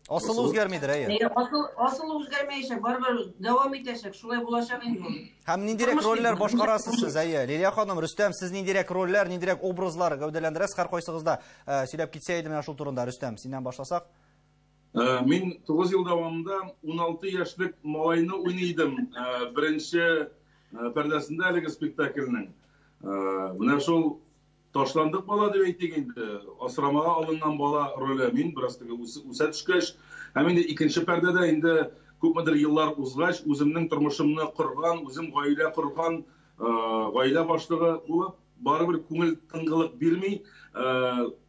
Асылы үзгәрмидер, әйе. Асылы үзгәрмәячәк, барыбер дәвам итәчәк, шулай булачак инде ул. Һәм ниндирәк рольләр башкарасыз сез, әйе. Лилия ханым, Рөстәм, сез ниндирәк рольләр, ниндирәк образлар гәүдәләндерәсез һәркайсыгыз да сөйләп китсә иде менә шул турында, Рөстәм, синнән башласак. Мин 9 ел дәвамында 16 яшьлек малайны уйный идем. Беренче пәрдәсендә әлеге спектакльнең. Менә шул ташландык бала дип әйтик инде, асрамага алынган бала роле мин бераз теге үсә төшкәч, һәм инде икенче пәрдәдә инде күпмедер еллар узгач, үземнең тормышымны корган, үзем гаилә корган, гаилә башлыгы булып, барыбер күңел тынгылык бирми,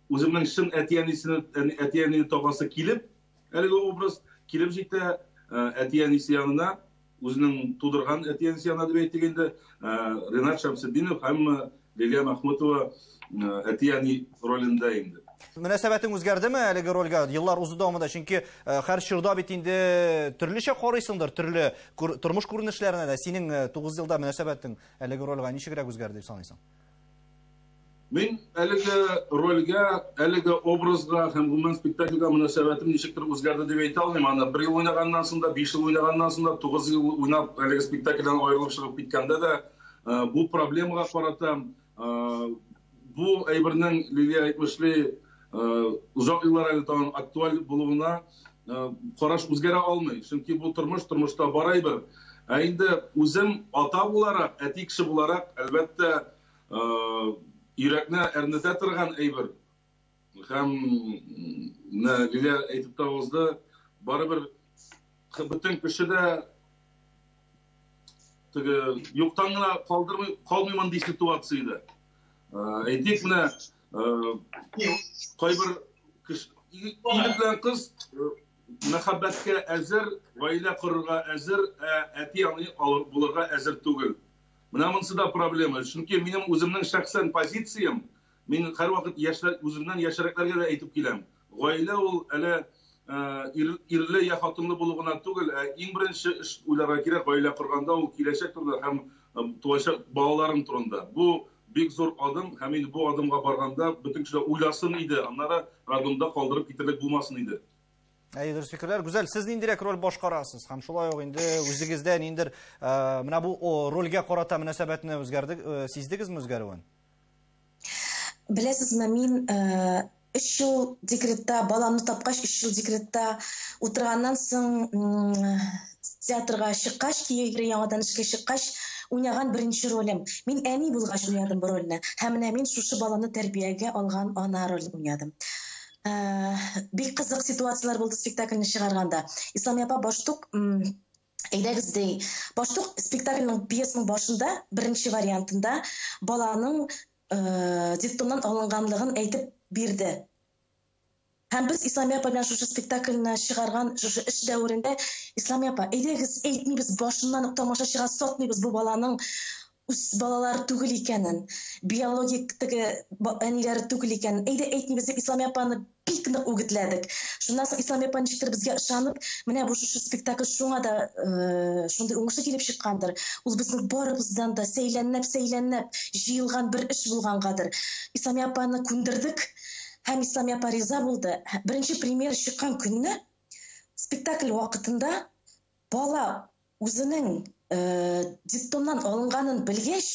үземнең чын әти-әнине табасы килеп, әлеге образ килеп җитә, әти-әнисе янына, үзенең тудырган әти-әнисе янына дип әйтик инде, Ренат Шәмсетдинов һәм Лилия Мәхмүтова әти-әни ролендә инде. Мөнәсәбәтең үзгәрдеме әлеге рольгә еллар узу дәвамында? Чөнки һәр чорда бит инде төрлечә карыйсыңдыр, төрле тормыш күренешләренә дә. Синең 9 елда мөнәсәбәтең әлеге рольгә ничегрәк үзгәрде дип саныйсың? Мин әлеге рольгә, әлеге образга һәм гомумән спектакльгә мөнәсәбәтем ничектер үзгәрде дип әйтә алмыйм. Аны бер ел уйнаганнан соң да, 5 ел уйнаганнан соң да, 9 ел уйнап әлеге спектакльдән аерылып чыгып киткәндә дә бу проблемага карата бу әйбернең, Лилия әйтмешли, озак еллар әле тагын актуаль булуына караш үзгәрә алмый. Чөнки бу тормыш, тормышта бар әйбер. Ә инде үзем ата буларак, әти кеше буларак, әлбәттә, йөрәкне әрнетә торган әйбер. Һәм менә Лилия әйтеп тә узды, барыбер бөтен кеше дә теге юктан гына калдырмый, калмый мондый ситуациядә. Әйтик, менә кайбер кеше, егет белән кыз мәхәббәткә әзер, гаилә корырга әзер, ә әти-әни булырга әзер түгел. Менә монысы да проблема. Чөнки минем үземнең шәхсән позициям, мин һәрвакыт яшьләр, үземнән яшьрәкләргә дә әйтеп киләм. Гаилә ул әле ирле я хатынлы булу гына түгел, ә иң беренче эш уйларга кирәк гаилә корганда ул киләчәк турында һәм туачак балаларың турында. Бу бик зур адым һәм инде бу адымга барганда бөтен кеше уйласын иде, аннары роддомда калдырып китерлек булмасын иде. Әйе, дөрес фикерләр. Гүзәл, сез ниндирәк роль башкарасыз? Һәм шулай ук инде үзегездә ниндер менә бу рольгә карата мөнәсәбәтне үзгәрде, сиздегезме үзгәрүен? Беләсезме, мин 3 ел декретта, баламны тапкач 3 ел декретта утырганнан соң, театрга чыккач, кияүгә яңадан эшкә чыккач, уйнаган беренче ролем. Мин әни булгач уйнадым бу рольне. Һәм менә мин шушы баланы тәрбиягә алган ана ролен уйнадым. Бик кызык ситуацияләр булды спектакльне чыгарганда. Исламия апа баштук, әйдәгез ди. Баштук спектакльнең пьесаның башында, беренче вариантында баланың детдомнан алынганлыгын әйтеп бирде. Һәм без Исламия апа белән шушы спектакльне чыгарган шушы эш дәверендә Исламия апа, әйдәгез, әйтмибез, башыннан ук тамашачыга сатмыйбыз бу баланың үз балалары түгел икәнен, биологик теге әниләре түгел икәнен. Әйдә әйтмибез дип Исламия апаны бик нык үгетләдек. Шуннан соң Исламия апа ничектер безгә ышанып, менә бу шушы спектакль шуңа да шундый уңышлы килеп чыккандыр. Ул безнең барыбыздан да сәйләнләп-сәйләнләп җыелган бер эш булгангадыр. Исламия апаны күндердек. Һәм Исламия апа риза булды. Беренче премьера чыккан көнне спектакль вакытында бала үзенең детдомнан алынганын белгәч,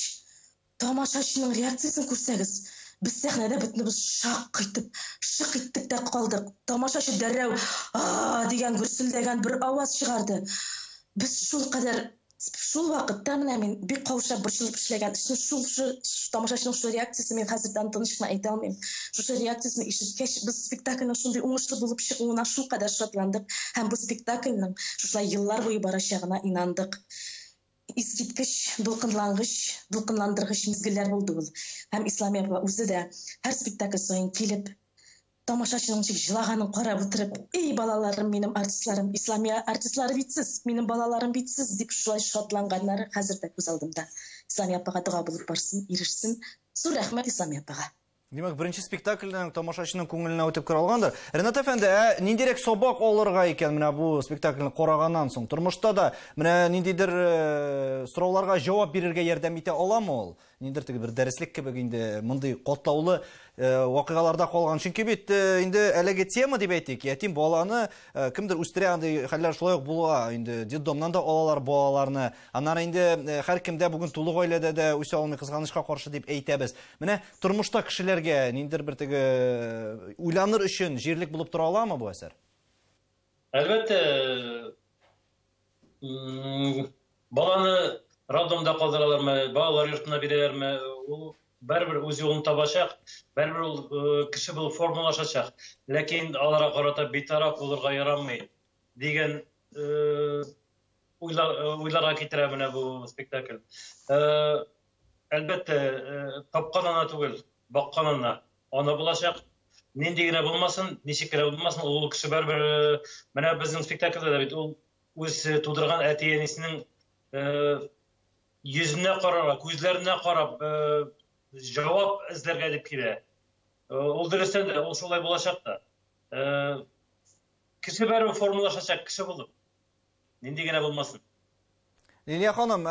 тамашачының реакциясен күрсәгез, без сәхнәдә бөтенебез шак итеп, шык иттек тә калдык. Тамашачы дәррәү а дигән гөрселдәгән бер аваз чыгарды. Без шул кадәр шул вакытта менә мин бик каушап борчылып эшләгән эшне шул тамашачының шул реакциясен мин хәзердән тыныч кына әйтә алмыйм. Шушы реакциясен ишеткәч, без спектакльнең шундый уңышлы булып чыгуына шулкадәр шатландык һәм бу спектакльнең шушылай еллар буе барачагына инандык. Искиткеч, дулкынлангыч, дулкынландыргыч мизгелләр булды ул. Һәм Исламия апа үзе дә һәр спектакль саен килеп, тамашачының ничек җылаганын карап утырып, эй, балаларым, минем артистларым, Исламия артистлары бит сез, минем балаларым бит сез, дип шулай шатланганнары хәзер дә күз алдымда. Исламия апага дога булып барсын, ирешсен. Зур рәхмәт Исламия апага. Димәк, беренче спектакльдән тамашачының күңеленә үтеп керә алгандыр. Ренат әфәнде, ә ниндирәк сабак алырга икән менә бу спектакльне караганнан соң? Тормышта да менә ниндидер сорауларга җавап бирергә ярдәм итә аламы ул? Ниндидер теге бер дәреслек кебек инде мондый катлаулы вакыйгаларда калган. Чөнки бит инде әлеге тема дип әйтик, ятим баланы кемдер үстерә, андый хәлләр шулай ук була. Инде детдомнан да алалар балаларны. Аннары инде һәркемдә бүген тулы гаиләдә дә үсә алмый, кызганычка каршы дип әйтәбез. Менә тормышта кешеләргә ниндидер бер теге уйланыр өчен җирлек булып тора аламы бу әсәр? Әлбәттә, баланы роддомда калдыралармы, балалар йортына бирәләрме, ул барыбер үз юлын табачак, барыбер ул кеше булып формалашачак. Ләкин аларга карата битараф булырга ярамый дигән уйларга китерә менә бу спектакль. Әлбәттә, тапкан ана түгел, баккан ана. Ана булачак. Нинди генә булмасын, ничек кенә булмасын, ул кеше барыбер менә безнең спектакльдә дә бит ул үз тудырган әти-әнисенең йөзенә карарга, күзләренә карап, җавап эзләргә дип килә. Ул дөрестән дә, ул шулай булачак та. Кеше барыбер формалашачак кеше булып. Нинди генә булмасын. Лилия ханым,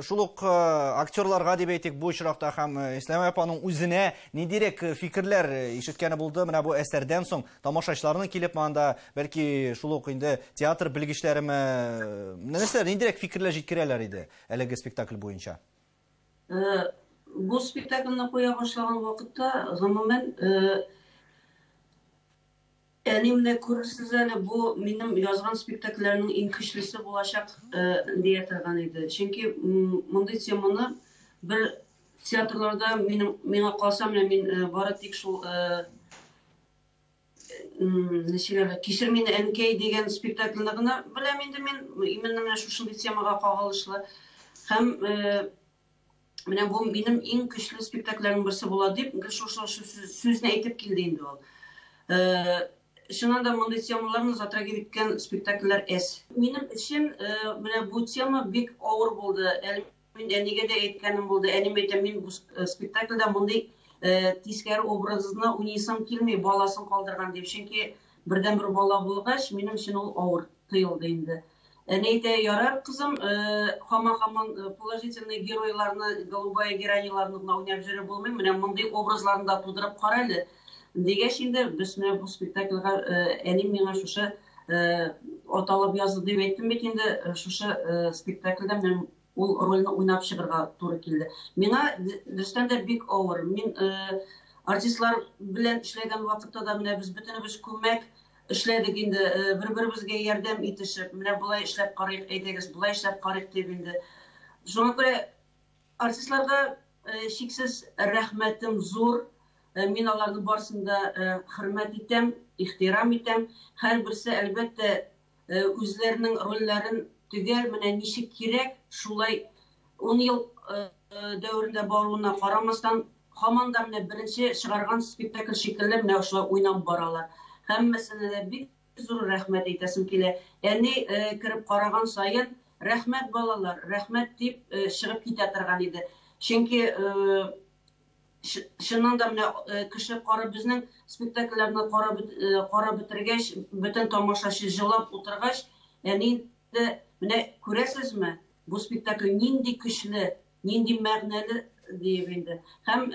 шул ук актерларга дип әйтик, бу очракта һәм Исламия апаның үзенә ниндирәк фикерләр ишеткәне булды менә бу әсәрдән соң? Тамашачыларның килеп монда, бәлки шул ук инде театр белгечләреме, нәрсә, ниндирәк фикерләр җиткерәләр иде әлеге спектакль буенча? Бу спектакльне куя башлаган вакытта, гомумән, әни менә күрерсез әле, бу минем язган спектакльләрнең иң көчлесе булачак дия торган иде. Чөнки мондый теманы бер театрларда минем, миңа калса, менә мин бары тик шул ничек, Кичер мине әнкәй дигән спектакльне генә беләм инде мин, именно менә шушындый темага кагылышлы. Һәм менә бу минем иң көчле спектакльләрнең берсе була дип, гел шушы сүзне әйтеп килде инде ул. Чыннан да мондый темаларны затрагивать иткән спектакльләр әз. Минем өчен менә бу тема бик авыр булды. Әле мин әнигә дә әйткәнем булды. Әним әйтә, мин бу спектакльдә мондый тискәре образны уйныйсым килми, баласын калдырган дип. Чөнки бердән-бер бала булгач, минем өчен ул авыр тоелды инде. Әни әйтә, ярар, кызым, һаман-һаман положительный геройларны, голубая героиняларны гына уйнап йөреп булмый, менә мондый образларны да тудырып кара әле. Дигәч инде без менә бу спектакльгә әним миңа шушы аталап язды дип әйттем бит инде, шушы спектакльдә мин ул рольне уйнап чыгарга туры килде. Миңа дөрестән дә бик авыр. Мин артистлар белән эшләгән вакытта да менә без бөтенебез күмәк эшләдек инде, бер-беребезгә ярдәм итешеп, менә болай эшләп карыйк, әйдәгез, болай эшләп карыйк дип инде. Шуңа күрә артистларга чиксез рәхмәтем зур. Мин аларны барысын да хөрмәт итәм, ихтирам итәм. Һәрберсе, әлбәттә, үзләренең рольләрен төгәл менә ничек кирәк, шулай 10 ел дәверендә баруына карамастан, һаман да менә беренче чыгарган спектакль шикелле менә шулай уйнап баралар. Һәммәсенә дә бик зур рәхмәт әйтәсем килә. Әни кереп караган саен, рәхмәт балалар, рәхмәт дип чыгып китә торган иде. Чөнки чыннан да менә кеше карап безнең спектакльләрне карап бетергәч, бөтен тамашачы җылап утыргач, әни инде менә күрәсезме, бу спектакль нинди көчле, нинди мәгънәле диеп инде. Һәм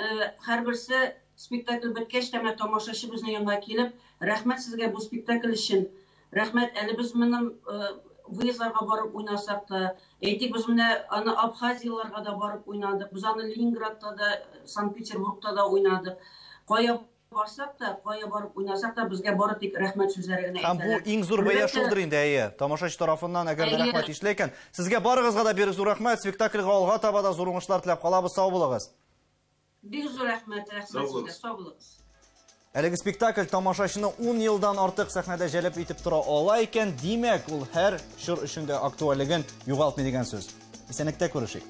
һәрберсе спектакль беткәч тә менә тамашачы безнең янга килеп, рәхмәт сезгә бу спектакль өчен. Рәхмәт, әле без моның выездларга барып уйнасак та, әйтик, без менә аны Абхазияларга да барып уйнадык, без аны Ленинградта да, Санкт-Петербургта да уйнадык. Кая барсак та, кая барып уйнасак та, безгә бары тик рәхмәт сүзләре генә Һәм бу әйтәләр. иң зур бәя шулдыр инде, әйе. Тамашачы тарафыннан әгәр дә рәхмәт ишетелә икән. Сезгә барыгызга да бик зур рәхмәт. Спектакльгә алга таба да зур уңышлар теләп калабыз. Сау булыгыз. Бик зур рәхмәт, рәхмәт сезгә. Сау булыгыз. Әлеге спектакль тамашачыны 10 елдан артык сәхнәдә җәлеп итеп тора ала икән, димәк, ул һәр чор өчен дә актуальлеген югалтмый дигән сүз. Исәнлектә күрешик.